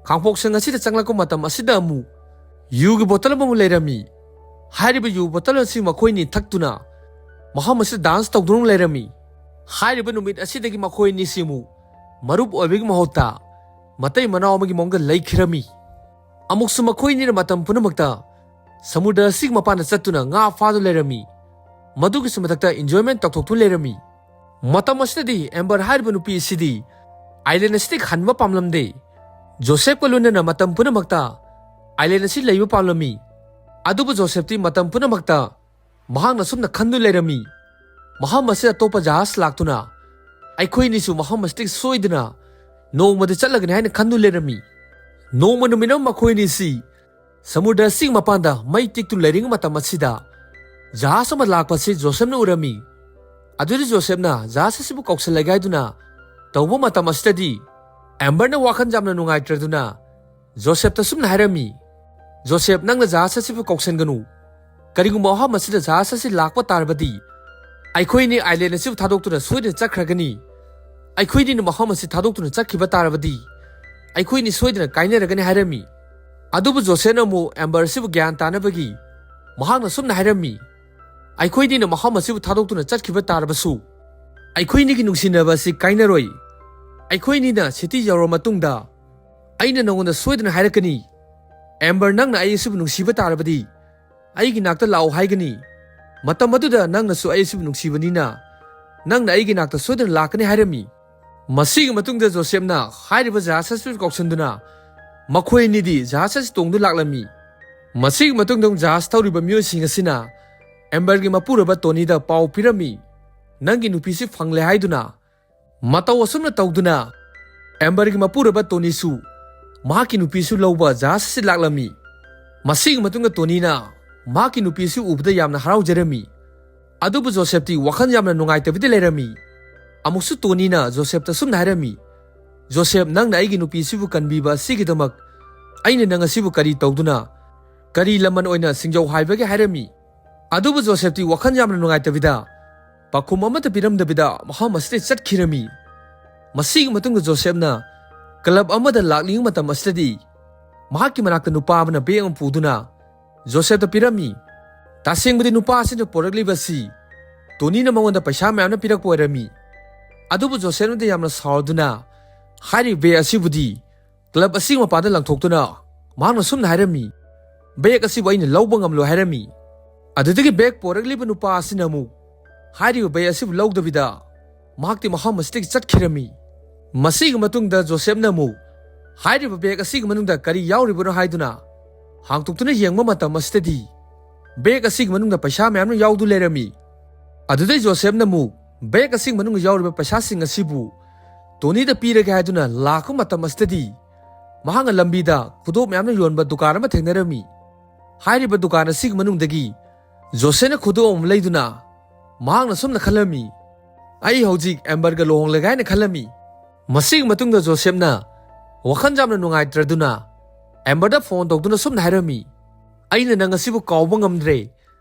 ꯈꯥꯡꯄꯣꯛꯁꯪ ꯑꯁꯤꯗ ꯆꯪꯂꯛꯄ ꯃꯇꯝ ꯑꯁꯤꯗ ꯑꯃꯨꯛ ꯌꯨꯒꯤ ꯕꯣꯇꯜ ꯑꯃꯃꯨꯛ ꯂꯩꯔꯝꯃꯤ꯫ ꯍꯥꯏꯔꯤꯕ ꯌꯨ ꯕꯣꯇꯜ ꯑꯁꯤ ꯃꯈꯣꯏꯅꯤ ꯊꯛꯇꯨꯅ ꯃꯐꯝ ꯑꯁꯤꯗ ꯗꯥꯟꯁ ꯇꯧꯗꯨꯅ ꯂꯩꯔꯝꯃꯤ꯫ ꯍꯥꯏꯔꯤꯕ ꯅꯨꯃꯤꯠ ꯑꯁꯤꯗꯒꯤ ꯃꯈꯣꯏ ꯑꯅꯤꯁꯤ ꯑꯃꯨꯛ ꯃꯔꯨꯞ ꯑꯣꯏꯕꯒꯤ ꯃꯍꯨꯠꯇ ꯃꯇꯩ ꯃꯅꯥꯎ ꯑꯃꯒꯤ ꯃꯑꯣꯡꯗ ꯂꯩꯈꯤꯔꯝꯃꯤ꯫ ꯑꯃꯨꯛꯁꯨ ꯃꯈꯣꯏ ꯑꯅꯤꯅ ꯃꯇꯝ ꯄꯨꯝꯅꯃꯛꯇ ꯁꯃꯨꯗ꯭ꯔ ꯑꯁꯤꯒꯤ ꯃꯄꯥꯟꯗ ꯆꯠꯇꯨꯅ ꯉꯥ ꯐꯥꯗꯨꯅ ꯂꯩꯔꯝꯃꯤ꯫ ꯃꯗꯨꯒꯤꯁꯨ ꯃꯊꯛꯇ ꯏꯟꯖꯣꯏꯃꯦꯟ ꯇꯧꯊꯣꯛꯇꯨꯅ ꯂꯩꯔꯝꯃꯤ꯫ ꯃꯇꯝ ꯑꯁꯤꯗꯗꯤ ꯑꯦꯝꯕꯔ ꯍꯥꯏꯔꯤꯕ ꯅꯨꯄꯤ ꯑꯁꯤꯗꯤ ꯑꯥꯏꯂꯦꯟ ꯑꯁꯤꯗꯒꯤ ꯍꯟꯕ ꯄꯥꯝꯂꯝꯗꯦ꯫ ꯖꯣꯁꯦꯞꯀ ꯂꯣꯏꯅꯅ ꯃꯇꯝ ꯄꯨꯝꯅꯃꯛꯇ ꯑꯥꯏꯂꯦꯟ ꯑꯁꯤ ꯂꯩꯕ ꯄꯥꯝꯂꯝꯃꯤ꯫ ꯑꯗꯨꯕꯨ ꯖꯣꯁꯦꯞꯇꯤ ꯃꯇꯝ ꯄꯨꯝꯅꯃꯛꯇ ꯃꯍꯥꯛꯅ ꯁꯨꯝꯅ ꯈꯟꯗꯨꯅ ꯂꯩꯔꯝꯃꯤ, "ꯃꯐꯝ ꯑꯁꯤꯗ ꯑꯇꯣꯞꯄ ꯖꯍꯥꯖ ꯂꯥꯛꯇꯨꯅ ꯑꯩꯈꯣꯏ ꯑꯅꯤꯁꯨ ꯃꯐꯝ ꯑꯁꯤꯗꯒꯤ ꯁꯣꯏꯗꯅ ꯅꯣꯡꯃꯗꯤ ꯆꯠꯂꯒꯅꯤ" ꯍꯥꯏꯅ ꯈꯟꯗꯨꯅ ꯂꯩꯔꯝꯃꯤ꯫ ꯅꯣꯡꯃ ꯅꯨꯃꯤꯠ ꯑꯃ ꯃꯈꯣꯏ ꯑꯅꯤꯁꯤ ꯁꯃꯨꯗ꯭ꯔ ꯑꯁꯤꯒꯤ ꯃꯄꯥꯟꯗ ꯃꯩ ꯇꯤꯛꯇꯨꯅ ꯂꯩꯔꯤꯉꯩ ꯃꯇꯝ ꯑꯁꯤꯗ ꯖꯍꯥꯖ ꯑꯃ ꯂꯥꯛꯄꯁꯤ ꯖꯣꯁꯦꯞꯅ ꯎꯔꯝꯃꯤ꯫ ꯑꯗꯨꯗꯤ ꯖꯣꯁꯦꯞꯅ ꯖꯍꯥꯖ ꯑꯁꯤꯕꯨ ꯀꯧꯁꯜꯂꯒꯦ ꯍꯥꯏꯗꯨꯅ ꯇꯧꯕ ꯃꯇꯝ ꯑꯁꯤꯗꯗꯤ ꯑꯦꯝꯕꯔꯅ ꯋꯥꯈꯜ ꯌꯥꯝꯅ ꯅꯨꯡꯉꯥꯏꯇ꯭ꯔꯗꯨꯅ ꯖꯣꯁꯦꯞꯇ ꯁꯨꯝꯅ ꯍꯥꯏꯔꯝꯃꯤ, "ꯖꯣꯁꯦꯞ, ꯅꯪꯅ ꯖꯍꯥꯖ ꯑꯁꯤꯕꯨ ꯀꯧꯁꯟꯒꯅꯨ꯫ ꯀꯔꯤꯒꯨꯝꯕ ꯃꯐꯝ ꯑꯁꯤꯗ ꯖꯍꯥꯖ ꯑꯁꯤ ꯂꯥꯛꯄ ꯇꯥꯔꯕꯗꯤ ꯑꯩꯈꯣꯏꯅꯤ ꯑꯥꯏꯂꯦꯟ ꯑꯁꯤꯕꯨ ꯊꯥꯗꯣꯛꯇꯨꯅ ꯁꯣꯏꯗꯅ ꯆꯠꯈ꯭ꯔꯒꯅꯤ꯫ ꯑꯩꯈꯣꯏꯅꯤꯅ ꯃꯐꯝ ꯑꯁꯤ ꯊꯥꯗꯣꯛꯇꯨꯅ ꯆꯠꯈꯤꯕ ꯇꯥꯔꯕꯗꯤ ꯑꯩꯈꯣꯏꯅꯤ ꯁꯣꯏꯗꯅ ꯀꯥꯏꯅꯔꯒꯅꯤ" ꯍꯥꯏꯔꯝꯃꯤ꯫ ꯑꯗꯨꯕꯨ ꯖꯣꯁꯦꯞꯅ ꯑꯃꯨꯛ ꯑꯦꯝꯕꯔ ꯑꯁꯤꯕꯨ ꯒ꯭ꯌꯥꯟ ꯇꯥꯅꯕꯒꯤ ꯃꯍꯥꯛꯅ ꯁꯨꯝꯅ ꯍꯥꯏꯔꯝꯃꯤ, "ꯑꯩꯈꯣꯏꯅꯤꯅ ꯃꯐꯝ ꯑꯁꯤꯕꯨ ꯊꯥꯗꯣꯛꯇꯨꯅ ꯆꯠꯈꯤꯕ ꯇꯥꯔꯕꯁꯨ ꯑꯩꯈꯣꯏꯅꯤꯒꯤ ꯅꯨꯡꯁꯤꯅꯕ ꯑꯁꯤ ꯀꯥꯏꯅꯔꯣꯏ꯫ ꯑꯩꯈꯣꯏꯅꯤꯅ ꯁꯤꯇꯤ ꯌꯧꯔꯕ ꯃꯇꯨꯡꯗ ꯑꯩꯅ ꯅꯉꯣꯟꯗ ꯁꯣꯏꯗꯅ ꯍꯥꯏꯔꯛꯀꯅꯤ꯫ ꯑꯦꯝꯕꯔ, ꯅꯪꯅ ꯑꯩ ꯑꯁꯤꯕꯨ ꯅꯨꯡꯁꯤꯕ ꯇꯥꯔꯕꯗꯤ ꯑꯩꯒꯤ ꯅꯥꯛꯇ ꯂꯥꯛꯑꯣ ꯍꯥꯏꯒꯅꯤ꯫ ꯃꯇꯝ ꯑꯗꯨꯗ ꯅꯪꯅꯁꯨ ꯑꯩ ꯑꯁꯤꯕꯨ ꯅꯨꯡꯁꯤꯕꯅꯤꯅ ꯅꯪꯅ ꯑꯩꯒꯤ ꯅꯥꯛꯇ ꯁꯣꯏꯗꯅ ꯂꯥꯛꯀꯅꯤ" ꯍꯥꯏꯔꯝꯃꯤ꯫ ꯃꯁꯤꯒꯤ ꯃꯇꯨꯡꯗ ꯖꯣꯁꯦꯞꯅ ꯍꯥꯏꯔꯤꯕ ꯖꯍꯥꯖ ꯑꯁꯤꯕꯨ ꯀꯧꯁꯟꯗꯨꯅ ꯃꯈꯣꯏ ꯑꯅꯤꯗꯤ ꯖꯍꯥꯖ ꯑꯁꯤ ꯇꯣꯡꯗꯨꯅ ꯂꯥꯛꯂꯝꯃꯤ꯫ ꯃꯁꯤꯒꯤ ꯃꯇꯨꯡꯗ ꯑꯃꯨꯛ ꯖꯍꯥꯖ ꯊꯧꯔꯤꯕ ꯃꯤꯑꯣꯏꯁꯤꯡ ꯑꯁꯤꯅ ꯑꯦꯝꯕꯔꯒꯤ ꯃꯄꯨꯔꯣꯏꯕ ꯇꯣꯅꯤꯗ ꯄꯥꯎ ꯄꯤꯔꯝꯃꯤ, "ꯅꯪꯒꯤ ꯅꯨꯄꯤꯁꯤ ꯐꯪꯂꯦ" ꯍꯥꯏꯗꯨꯅ꯫ ꯃꯇꯧ ꯑꯁꯨꯝꯅ ꯇꯧꯗꯨꯅ ꯑꯦꯝꯕꯔꯒꯤ ꯃꯄꯨꯔꯣꯏꯕ ꯇꯣꯅꯤꯁꯨ ꯃꯍꯥꯛꯀꯤ ꯅꯨꯄꯤꯁꯨ ꯂꯧꯕ ꯖꯍꯥꯖ ꯑꯁꯤ ꯂꯥꯛꯂꯝꯃꯤ꯫ ꯃꯁꯤꯒꯤ ꯃꯇꯨꯡꯗ ꯇꯣꯅꯤꯅ ꯃꯍꯥꯛꯀꯤ ꯅꯨꯄꯤꯁꯤ ꯎꯕꯗ ꯌꯥꯝꯅ ꯍꯔꯥꯎꯖꯔꯝꯃꯤ꯫ ꯑꯗꯨꯕꯨ ꯖꯣꯁꯦꯞꯇꯤ ꯋꯥꯈꯜ ꯌꯥꯝꯅ ꯅꯨꯡꯉꯥꯏꯇꯕꯤꯗ ꯂꯩꯔꯝꯃꯤ꯫ ꯑꯃꯨꯛꯁꯨ ꯇꯣꯅꯤꯅ ꯖꯣꯁꯦꯞꯇ ꯑꯁꯨꯝꯅ ꯍꯥꯏꯔꯝꯃꯤ, "ꯖꯣꯁꯦꯞ, ꯅꯪꯅ ꯑꯩꯒꯤ ꯅꯨꯄꯤ ꯑꯁꯤꯕꯨ ꯀꯟꯕꯤꯕ ꯑꯁꯤꯒꯤꯗꯃꯛ ꯑꯩꯅ ꯅꯪ ꯑꯁꯤꯕꯨ ꯀꯔꯤ ꯇꯧꯗꯨꯅ, ꯀꯔꯤ ꯂꯃꯟ ꯑꯣꯏꯅ ꯁꯤꯡꯖꯧ ꯍꯥꯏꯕꯒꯦ?" ꯍꯥꯏꯔꯝꯃꯤ꯫ ꯑꯗꯨꯕꯨ ꯖꯣꯁꯦꯞꯇꯤ ꯋꯥꯈꯜ ꯌꯥꯝꯅ ꯅꯨꯡꯉꯥꯏꯇꯕꯤꯗ ꯄꯥꯎꯈꯨꯝ ꯑꯃꯠꯇ ꯄꯤꯔꯝꯗꯕꯤꯗ ꯃꯐꯝ ꯑꯁꯤꯗ ꯆꯠꯈꯤꯔꯝꯃꯤ꯫ ꯃꯁꯤꯒꯤ ꯃꯇꯨꯡꯗ ꯖꯣꯁꯦꯞꯅ ꯀ꯭ꯂꯕ ꯑꯃꯗ ꯂꯥꯛꯂꯤꯉꯩ ꯃꯇꯝ ꯑꯁꯤꯗꯗꯤ ꯃꯍꯥꯛꯀꯤ ꯃꯅꯥꯛꯇ ꯅꯨꯄꯥ ꯑꯃꯅ ꯕꯦꯒ ꯑꯃ ꯄꯨꯗꯨꯅ ꯖꯣꯁꯦꯞꯇ ꯄꯤꯔꯝꯃꯤ꯫ ꯇꯁꯦꯡꯕꯗꯤ ꯅꯨꯄꯥ ꯑꯁꯤꯅ ꯄꯨꯔꯛꯂꯤꯕ ꯑꯁꯤ ꯇꯣꯅꯤꯅ ꯃꯉꯣꯟꯗ ꯄꯩꯁꯥ ꯃꯌꯥꯝꯅ ꯄꯤꯔꯛꯄ ꯑꯣꯏꯔꯝꯃꯤ꯫ ꯑꯗꯨꯕꯨ ꯖꯣꯁꯦꯞꯅꯗꯤ ꯌꯥꯝꯅ ꯁꯥꯎꯗꯨꯅ ꯍꯥꯏꯔꯤꯕ ꯕꯦꯒ ꯑꯁꯤꯕꯨꯗꯤ ꯀ꯭ꯂꯕ ꯑꯁꯤꯒꯤ ꯃꯄꯥꯟꯗ ꯂꯪꯊꯣꯛꯇꯨꯅ ꯃꯍꯥꯛꯅ ꯁꯨꯝꯅ ꯍꯥꯏꯔꯝꯃꯤ, "ꯕꯦꯒ ꯑꯁꯤꯕꯨ ꯑꯩꯅ ꯂꯧꯕ ꯉꯝꯂꯣꯏ" ꯍꯥꯏꯔꯝꯃꯤ꯫ ꯑꯗꯨꯗꯒꯤ ꯕꯦꯒ ꯄꯣꯔꯛꯂꯤꯕ ꯅꯨꯄꯥ ꯑꯁꯤꯅ ꯑꯃꯨꯛ ꯍꯥꯏꯔꯤꯕ ꯕꯦꯒ ꯑꯁꯤꯕꯨ ꯂꯧꯗꯕꯤꯗ ꯃꯍꯥꯛꯇꯤ ꯃꯐꯝ ꯑꯁꯤꯗꯒꯤ ꯆꯠꯈꯤꯔꯝꯃꯤ꯫ ꯃꯁꯤꯒꯤ ꯃꯇꯨꯡꯗ ꯖꯣꯁꯦꯞꯅ ꯑꯃꯨꯛ ꯍꯥꯏꯔꯤꯕ ꯕꯦꯒ ꯑꯁꯤꯒꯤ ꯃꯅꯨꯡꯗ ꯀꯔꯤ ꯌꯥꯎꯔꯤꯕꯅꯣ ꯍꯥꯏꯗꯨꯅ ꯍꯥꯡꯗꯣꯛꯇꯨꯅ ꯌꯦꯡꯕ ꯃꯇꯝ ꯑꯁꯤꯗꯗꯤ ꯕꯦꯒ ꯑꯁꯤꯒꯤ ꯃꯅꯨꯡꯗ ꯄꯩꯁꯥ ꯃꯌꯥꯝꯅ ꯌꯥꯎꯗꯨ ꯂꯩꯔꯝꯃꯤ꯫ ꯑꯗꯨꯗꯩ ꯖꯣꯁꯦꯞꯅ ꯑꯃꯨꯛ ꯕꯦꯒ ꯑꯁꯤꯒꯤ ꯃꯅꯨꯡꯗ ꯌꯥꯎꯔꯤꯕ ꯄꯩꯁꯥꯁꯤꯡ ꯑꯁꯤꯕꯨ ꯇꯣꯅꯤꯗ ꯄꯤꯔꯒꯦ ꯍꯥꯏꯗꯨꯅ ꯂꯥꯛꯄ ꯃꯇꯝ ꯑꯁꯤꯗꯗꯤ ꯃꯍꯥꯛꯅ ꯂꯝꯕꯤꯗ ꯈꯨꯗꯣꯞ ꯃꯌꯥꯝꯅ ꯌꯣꯟꯕ ꯗꯨꯀꯥꯟ ꯑꯃ ꯊꯦꯡꯅꯔꯝꯃꯤ꯫ ꯍꯥꯏꯔꯤꯕ ꯗꯨꯀꯥꯟ ꯑꯁꯤꯒꯤ ꯃꯅꯨꯡꯗꯒꯤ ꯖꯣꯁꯦꯞꯅ ꯈꯨꯗꯣꯞ ꯑꯃ ꯂꯩꯗꯨꯅ ꯃꯍꯥꯛꯅ ꯁꯨꯝꯅ ꯈꯜꯂꯝꯃꯤ, "ꯑꯩ ꯍꯧꯖꯤꯛ ꯑꯦꯝꯕꯔꯒ ꯂꯨꯍꯣꯡꯂꯒꯦ" ꯍꯥꯏꯅ ꯈꯜꯂꯝꯃꯤ꯫ ꯃꯁꯤꯒꯤ ꯃꯇꯨꯡꯗ ꯖꯣꯁꯦꯞꯅ ꯋꯥꯈꯜ ꯌꯥꯝꯅ ꯅꯨꯡꯉꯥꯏꯇ꯭ꯔꯗꯨꯅ ꯑꯦꯝꯕꯔꯗ ꯐꯣꯟ ꯇꯧꯗꯨꯅ ꯁꯨꯝꯅ ꯍꯥꯏꯔꯝꯃꯤ, "ꯑꯩꯅ ꯅꯪ ꯑꯁꯤꯕꯨ ꯀꯥꯎꯕ ꯉꯝꯗ꯭ꯔꯦ꯫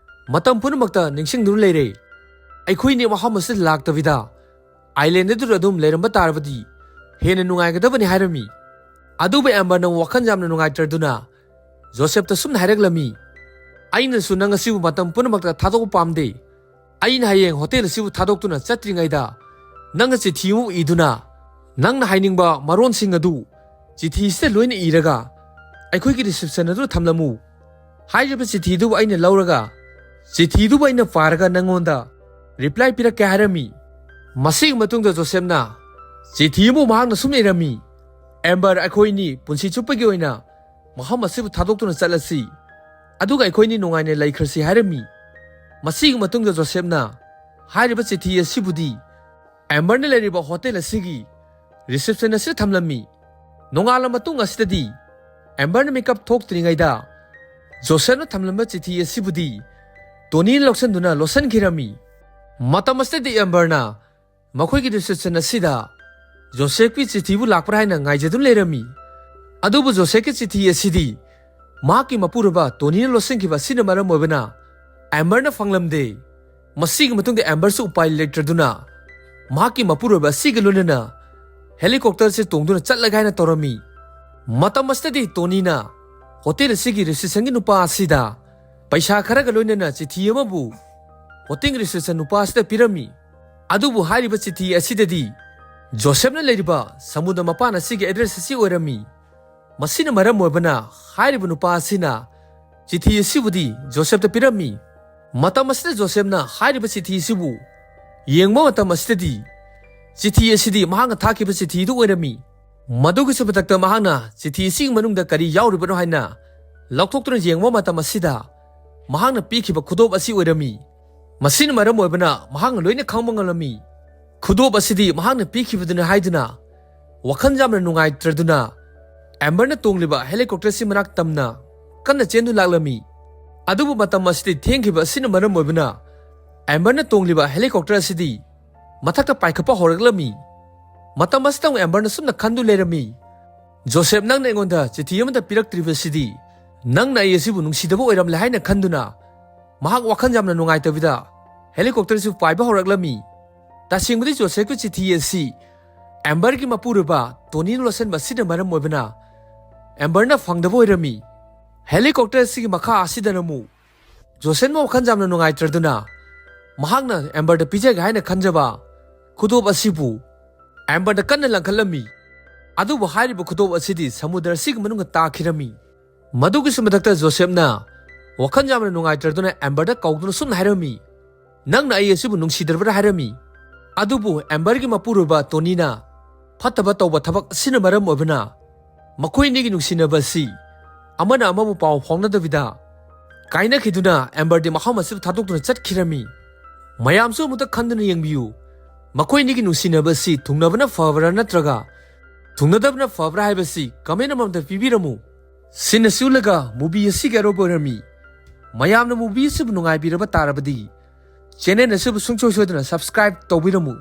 ꯃꯇꯝ ꯄꯨꯝꯅꯃꯛꯇ ꯅꯤꯡꯁꯤꯡꯗꯨꯅ ꯂꯩꯔꯦ꯫ ꯑꯩꯈꯣꯏꯅꯤ ꯃꯐꯝ ꯑꯁꯤꯗ ꯂꯥꯛꯇꯕꯤꯗ ꯑꯥꯏꯂꯦꯟꯗ ꯑꯗꯨꯗ ꯑꯗꯨꯝ ꯂꯩꯔꯝꯕ ꯇꯥꯔꯕꯗꯤ ꯍꯦꯟꯅ ꯅꯨꯡꯉꯥꯏꯒꯗꯕꯅꯤ" ꯍꯥꯏꯔꯝꯃꯤ꯫ ꯑꯗꯨꯕꯨ ꯑꯦꯝꯕꯔꯅ ꯋꯥꯈꯜ ꯌꯥꯝꯅ ꯅꯨꯡꯉꯥꯏꯇ꯭ꯔꯗꯨꯅ ꯖꯣꯁꯦꯞꯇ ꯁꯨꯝꯅ ꯍꯥꯏꯔꯛꯂꯝꯃꯤ, "ꯑꯩꯅꯁꯨ ꯅꯪ ꯑꯁꯤꯕꯨ ꯃꯇꯝ ꯄꯨꯝꯅꯃꯛꯇ ꯊꯥꯗꯣꯛꯄ ꯄꯥꯝꯗꯦ꯫ ꯑꯩꯅ ꯍꯌꯦꯡ ꯍꯣꯇꯦꯜ ꯑꯁꯤꯕꯨ ꯊꯥꯗꯣꯛꯇꯨꯅ ꯆꯠꯇ꯭ꯔꯤꯉꯩꯗ ꯅꯪꯅ ꯆꯤꯊꯤ ꯑꯃ ꯏꯗꯨꯅ ꯅꯪꯅ ꯍꯥꯏꯅꯤꯡꯕ ꯃꯔꯣꯟꯁꯤꯡ ꯑꯗꯨ ꯆꯤꯊꯤꯁꯤꯗ ꯂꯣꯏꯅ ꯏꯔꯒ ꯑꯩꯈꯣꯏꯒꯤ ꯔꯤꯁꯦꯞꯁꯟ ꯑꯗꯨꯗ ꯊꯝꯂꯝꯃꯨ꯫ ꯍꯥꯏꯔꯤꯕ ꯆꯤꯊꯤꯗꯨꯕꯨ ꯑꯩꯅ ꯂꯧꯔꯒ ꯆꯤꯊꯤꯗꯨꯕꯨ ꯑꯩꯅ ꯄꯥꯔꯒ ꯅꯪꯉꯣꯟꯗ ꯔꯤꯄ꯭ꯂꯥꯏ ꯄꯤꯔꯛꯀꯦ" ꯍꯥꯏꯔꯝꯃꯤ꯫ ꯃꯁꯤꯒꯤ ꯃꯇꯨꯡꯗ ꯖꯣꯁꯦꯞꯅ ꯆꯤꯊꯤ ꯑꯃ ꯃꯍꯥꯛꯅ ꯁꯨꯝ ꯏꯔꯝꯃꯤ, "ꯑꯦꯝꯕꯔ, ꯑꯩꯈꯣꯏꯅꯤ ꯄꯨꯟꯁꯤ ꯆꯨꯞꯄꯒꯤ ꯑꯣꯏꯅ ꯃꯐꯝ ꯑꯁꯤꯕꯨ ꯊꯥꯗꯣꯛꯇꯨꯅ ꯆꯠꯂꯁꯤ꯫ ꯑꯗꯨꯒ ꯑꯩꯈꯣꯏꯅꯤ ꯅꯨꯡꯉꯥꯏꯅ ꯂꯩꯈ꯭ꯔꯁꯤ ꯍꯥꯏꯔꯝꯃꯤ꯫ ꯃꯁꯤꯒꯤ ꯃꯇꯨꯡꯗ ꯖꯣꯁꯦꯞꯅ ꯍꯥꯏꯔꯤꯕ ꯆꯤꯊꯤ ꯑꯁꯤꯕꯨꯗꯤ ꯑꯦꯝꯕꯔꯅ ꯂꯩꯔꯤꯕ ꯍꯣꯇꯦꯜ ꯑꯁꯤꯒꯤ ꯔꯤꯁꯦꯞꯁꯟ ꯑꯁꯤꯗ ꯊꯝꯂꯝꯃꯤ꯫ ꯅꯣꯡꯉꯥꯜꯂ ꯃꯇꯨꯡ ꯑꯁꯤꯗꯗꯤ ꯑꯦꯝꯕꯔꯅ ꯃꯤꯀꯞ ꯊꯣꯛꯇ꯭ꯔꯤꯉꯩꯗ ꯖꯣꯁꯦꯞꯅ ꯊꯝꯂꯝꯕ ꯆꯤꯊꯤ ꯑꯁꯤꯕꯨꯗꯤ ꯇꯣꯅꯤꯅ ꯂꯧꯁꯤꯟꯗꯨꯅ ꯂꯣꯠꯁꯤꯟꯈꯤꯔꯝꯃꯤ꯫ ꯃꯇꯝ ꯑꯁꯤꯗꯗꯤ ꯑꯦꯝꯕꯔꯅ ꯃꯈꯣꯏꯒꯤ ꯔꯤꯁꯦꯞꯁꯟ ꯑꯁꯤꯗ ꯖꯣꯁꯦꯞꯀꯤ ꯆꯤꯊꯤꯕꯨ ꯂꯥꯛꯄ꯭ꯔꯥ ꯍꯥꯏꯅ ꯉꯥꯏꯖꯗꯨꯅ ꯂꯩꯔꯝꯃꯤ꯫ ꯑꯗꯨꯕꯨ ꯖꯣꯁꯦꯞꯀꯤ ꯆꯤꯊꯤ ꯑꯁꯤꯗꯤ ꯃꯍꯥꯛꯀꯤ ꯃꯄꯨꯔꯣꯏꯕ ꯇꯣꯅꯤꯅ ꯂꯣꯠꯁꯤꯟꯈꯤꯕ ꯑꯁꯤꯅ ꯃꯔꯝ ꯑꯣꯏꯕꯅ ꯑꯦꯝꯕꯔꯅ ꯐꯪꯂꯝꯗꯦ꯫ ꯃꯁꯤꯒꯤ ꯃꯇꯨꯡꯗ ꯑꯦꯝꯕꯔꯁꯨ ꯎꯄꯥꯏ ꯂꯩꯇ꯭ꯔꯗꯨꯅ ꯃꯍꯥꯛꯀꯤ ꯃꯄꯨꯔꯣꯏꯕ ꯑꯁꯤꯒ ꯂꯣꯏꯅꯅ ꯍꯦꯂꯤꯀꯣꯞꯇꯔꯁꯦ ꯇꯣꯡꯗꯨꯅ ꯆꯠꯂꯒꯦ ꯍꯥꯏꯅ ꯇꯧꯔꯝꯃꯤ꯫ ꯃꯇꯝ ꯑꯁꯤꯗꯗꯤ ꯇꯣꯅꯤꯅ ꯍꯣꯇꯦꯜ ꯑꯁꯤꯒꯤ ꯔꯤꯁꯦꯞꯁꯟꯒꯤ ꯅꯨꯄꯥ ꯑꯁꯤꯗ ꯄꯩꯁꯥ ꯈꯔꯒ ꯂꯣꯏꯅꯅ ꯆꯤꯊꯤ ꯑꯃꯕꯨ ꯍꯣꯇꯦꯜ ꯔꯤꯁꯦꯞꯁꯟ ꯅꯨꯄꯥ ꯑꯁꯤꯗ ꯄꯤꯔꯝꯃꯤ꯫ ꯑꯗꯨꯕꯨ ꯍꯥꯏꯔꯤꯕ ꯆꯤꯊꯤ ꯑꯁꯤꯗꯗꯤ ꯖꯣꯁꯦꯞꯅ ꯂꯩꯔꯤꯕ ꯁꯃꯨꯗ꯭ꯔ ꯃꯄꯥꯟ ꯑꯁꯤꯒꯤ ꯑꯦꯗ꯭ꯔꯦꯁ ꯑꯁꯤ ꯑꯣꯏꯔꯝꯃꯤ꯫ ꯃꯁꯤꯅ ꯃꯔꯝ ꯑꯣꯏꯕꯅ ꯍꯥꯏꯔꯤꯕ ꯅꯨꯄꯥ ꯑꯁꯤꯅ ꯆꯤꯊꯤ ꯑꯁꯤꯕꯨꯗꯤ ꯖꯣꯁꯦꯞꯇ ꯄꯤꯔꯝꯃꯤ꯫ ꯃꯇꯝ ꯑꯁꯤꯗ ꯖꯣꯁꯦꯞꯅ ꯍꯥꯏꯔꯤꯕ ꯆꯤꯊꯤ ꯑꯁꯤꯕꯨ ꯌꯦꯡꯕ ꯃꯇꯝ ꯑꯁꯤꯗꯗꯤ ꯆꯤꯊꯤ ꯑꯁꯤꯗꯤ ꯃꯍꯥꯛꯅ ꯊꯥꯈꯤꯕ ꯆꯤꯊꯤꯗꯨ ꯑꯣꯏꯔꯝꯃꯤ꯫ ꯃꯗꯨꯒꯤꯁꯨ ꯃꯊꯛꯇ ꯃꯍꯥꯛꯅ ꯆꯤꯊꯤ ꯑꯁꯤꯒꯤ ꯃꯅꯨꯡꯗ ꯀꯔꯤ ꯌꯥꯎꯔꯤꯕꯅꯣ ꯍꯥꯏꯅ ꯂꯧꯊꯣꯛꯇꯨꯅ ꯌꯦꯡꯕ ꯃꯇꯝ ꯑꯁꯤꯗ ꯃꯍꯥꯛꯅ ꯄꯤꯈꯤꯕ ꯈꯨꯗꯣꯞ ꯑꯁꯤ ꯑꯣꯏꯔꯝꯃꯤ꯫ ꯃꯁꯤꯅ ꯃꯔꯝ ꯑꯣꯏꯕꯅ ꯃꯍꯥꯛꯅ ꯂꯣꯏꯅ ꯈꯪꯕ ꯉꯝꯂꯝꯃꯤ꯫ ꯈꯨꯗꯣꯞ ꯑꯁꯤꯗꯤ ꯃꯍꯥꯛꯅ ꯄꯤꯈꯤꯕꯗꯨꯅꯤ ꯍꯥꯏꯗꯨꯅ ꯋꯥꯈꯜ ꯌꯥꯝꯅ ꯅꯨꯡꯉꯥꯏꯇ꯭ꯔꯗꯨꯅ ꯑꯦꯝꯕꯔꯅ ꯇꯣꯡꯂꯤꯕ ꯍꯦꯂꯤꯀꯣꯞꯇꯔ ꯑꯁꯤ ꯃꯅꯥꯛ ꯇꯝꯅ ꯀꯟꯅ ꯆꯦꯟꯗꯨ ꯂꯥꯛꯂꯝꯃꯤ꯫ ꯑꯗꯨꯕꯨ ꯃꯇꯝ ꯑꯁꯤꯗꯤ ꯊꯦꯡꯈꯤꯕ ꯑꯁꯤꯅ ꯃꯔꯝ ꯑꯣꯏꯕꯅ ꯑꯦꯝꯕꯔꯅ ꯇꯣꯡꯂꯤꯕ ꯍꯦꯂꯤꯀꯣꯞꯇꯔ ꯑꯁꯤꯗꯤ ꯃꯊꯛꯇ ꯄꯥꯏꯈꯠꯄ ꯍꯧꯔꯛꯂꯝꯃꯤ꯫ ꯃꯇꯝ ꯑꯁꯤꯗ ꯑꯃꯨꯛ ꯑꯦꯝꯕꯔꯅ ꯁꯨꯝꯅ ꯈꯟꯗꯨ ꯂꯩꯔꯝꯃꯤ, "ꯖꯣꯁꯦꯞ, ꯅꯪꯅ ꯑꯩꯉꯣꯟꯗ ꯆꯤꯊꯤ ꯑꯃꯠꯇ ꯄꯤꯔꯛꯇ꯭ꯔꯤꯕꯁꯤꯗꯤ ꯅꯪꯅ ꯑꯩ ꯑꯁꯤꯕꯨ ꯅꯨꯡꯁꯤꯗꯕ ꯑꯣꯏꯔꯝꯂꯦ" ꯍꯥꯏꯅ ꯈꯟꯗꯨꯅ ꯃꯍꯥꯛ ꯋꯥꯈꯜ ꯌꯥꯝꯅ ꯅꯨꯡꯉꯥꯏꯇꯕꯤꯗ ꯍꯦꯂꯤꯀꯣꯞꯇꯔꯁꯨ ꯄꯥꯏꯕ ꯍꯧꯔꯛꯂꯝꯃꯤ꯫ ꯇꯁꯦꯡꯕꯗꯤ ꯖꯣꯁꯦꯞꯀꯤ ꯆꯤꯊꯤ ꯑꯁꯤ ꯑꯦꯝꯕꯔꯒꯤ ꯃꯄꯨꯔꯣꯏꯕ ꯇꯣꯅꯤꯅ ꯂꯣꯠꯁꯤꯟꯕ ꯑꯁꯤꯅ ꯃꯔꯝ ꯑꯣꯏꯕꯅ ꯑꯦꯝꯕꯔꯅ ꯐꯪꯗꯕ ꯑꯣꯏꯔꯝꯃꯤ꯫ ꯍꯦꯂꯤꯀꯣꯞꯇꯔ ꯑꯁꯤꯒꯤ ꯃꯈꯥ ꯑꯁꯤꯗꯅ ꯑꯃꯨꯛ ꯖꯣꯁꯦꯞꯅ ꯋꯥꯈꯜ ꯌꯥꯝꯅ ꯅꯨꯡꯉꯥꯏꯇ꯭ꯔꯗꯨꯅ ꯃꯍꯥꯛꯅ ꯑꯦꯝꯕꯔꯗ ꯄꯤꯖꯒꯦ ꯍꯥꯏꯅ ꯈꯟꯖꯕ ꯈꯨꯗꯣꯞ ꯑꯁꯤꯕꯨ ꯑꯦꯝꯕꯔꯗ ꯀꯟꯅ ꯂꯪꯈꯠꯂꯝꯃꯤ꯫ ꯑꯗꯨꯕꯨ ꯍꯥꯏꯔꯤꯕ ꯈꯨꯗꯣꯞ ꯑꯁꯤꯗꯤ ꯁꯃꯨꯗ꯭ꯔ ꯑꯁꯤꯒꯤ ꯃꯅꯨꯡꯗ ꯇꯥꯈꯤꯔꯝꯃꯤ꯫ ꯃꯗꯨꯒꯤꯁꯨ ꯃꯊꯛꯇ ꯖꯣꯁꯦꯞꯅ ꯋꯥꯈꯜ ꯌꯥꯝꯅ ꯅꯨꯡꯉꯥꯏꯇ꯭ꯔꯗꯨꯅ ꯑꯦꯝꯕꯔꯗ ꯀꯧꯗꯨꯅ ꯁꯨꯝꯅ ꯍꯥꯏꯔꯝꯃꯤ, "ꯅꯪꯅ ꯑꯩ ꯑꯁꯤꯕꯨ ꯅꯨꯡꯁꯤꯗ꯭ꯔꯕ꯭ꯔꯥ?" ꯍꯥꯏꯔꯝꯃꯤ꯫ ꯑꯗꯨꯕꯨ ꯑꯦꯝꯕꯔꯒꯤ ꯃꯄꯨꯔꯣꯏꯕ ꯇꯣꯅꯤꯅ ꯐꯠꯇꯕ ꯇꯧꯕ ꯊꯕꯛ ꯑꯁꯤꯅ ꯃꯔꯝ ꯑꯣꯏꯕꯅ ꯃꯈꯣꯏ ꯑꯅꯤꯒꯤ ꯅꯨꯡꯁꯤꯅꯕ ꯑꯁꯤ ꯑꯃꯅ ꯑꯃꯕꯨ ꯄꯥꯎ ꯐꯥꯎꯅꯗꯕꯤꯗ ꯀꯥꯏꯅꯈꯤꯗꯨꯅ ꯑꯦꯝꯕꯔꯗꯤ ꯃꯐꯝ ꯑꯁꯤꯕꯨ ꯊꯥꯗꯣꯛꯇꯨꯅ ꯆꯠꯈꯤꯔꯝꯃꯤ꯫ ꯃꯌꯥꯝꯁꯨ ꯑꯃꯨꯛꯇ ꯈꯟꯗꯨꯅ ꯌꯦꯡꯕꯤꯌꯨ, ꯃꯈꯣꯏ ꯑꯅꯤꯒꯤ ꯅꯨꯡꯁꯤꯅꯕ ꯑꯁꯤ ꯊꯨꯡꯅꯕꯅ ꯐꯕ꯭ꯔꯥ ꯅꯠꯇ꯭ꯔꯒ ꯊꯨꯡꯅꯗꯕꯅ ꯐꯕ꯭ꯔꯥ ꯍꯥꯏꯕꯁꯤ ꯀꯃꯦꯟ ꯑꯃꯃꯝꯇ ꯄꯤꯕꯤꯔꯝꯃꯨ꯫ ꯁꯤꯅ ꯁꯤꯎꯂꯒ ꯃꯨꯚꯤ ꯑꯁꯤꯒꯤ ꯑꯔꯣꯏꯕ ꯑꯣꯏꯔꯝꯃꯤ꯫ ꯃꯌꯥꯝꯅ ꯃꯨꯚꯤ ꯑꯁꯤꯕꯨ ꯅꯨꯡꯉꯥꯏꯕꯤꯔꯕ ꯇꯥꯔꯕꯗꯤ ꯆꯦꯅꯦꯜ ꯑꯁꯤꯕꯨ ꯁꯨꯡꯁꯣꯏ ꯁꯣꯏꯗꯅ ꯁꯕꯁꯀ꯭ꯔꯥꯏꯕ ꯇꯧꯕꯤꯔꯝꯃꯨ꯫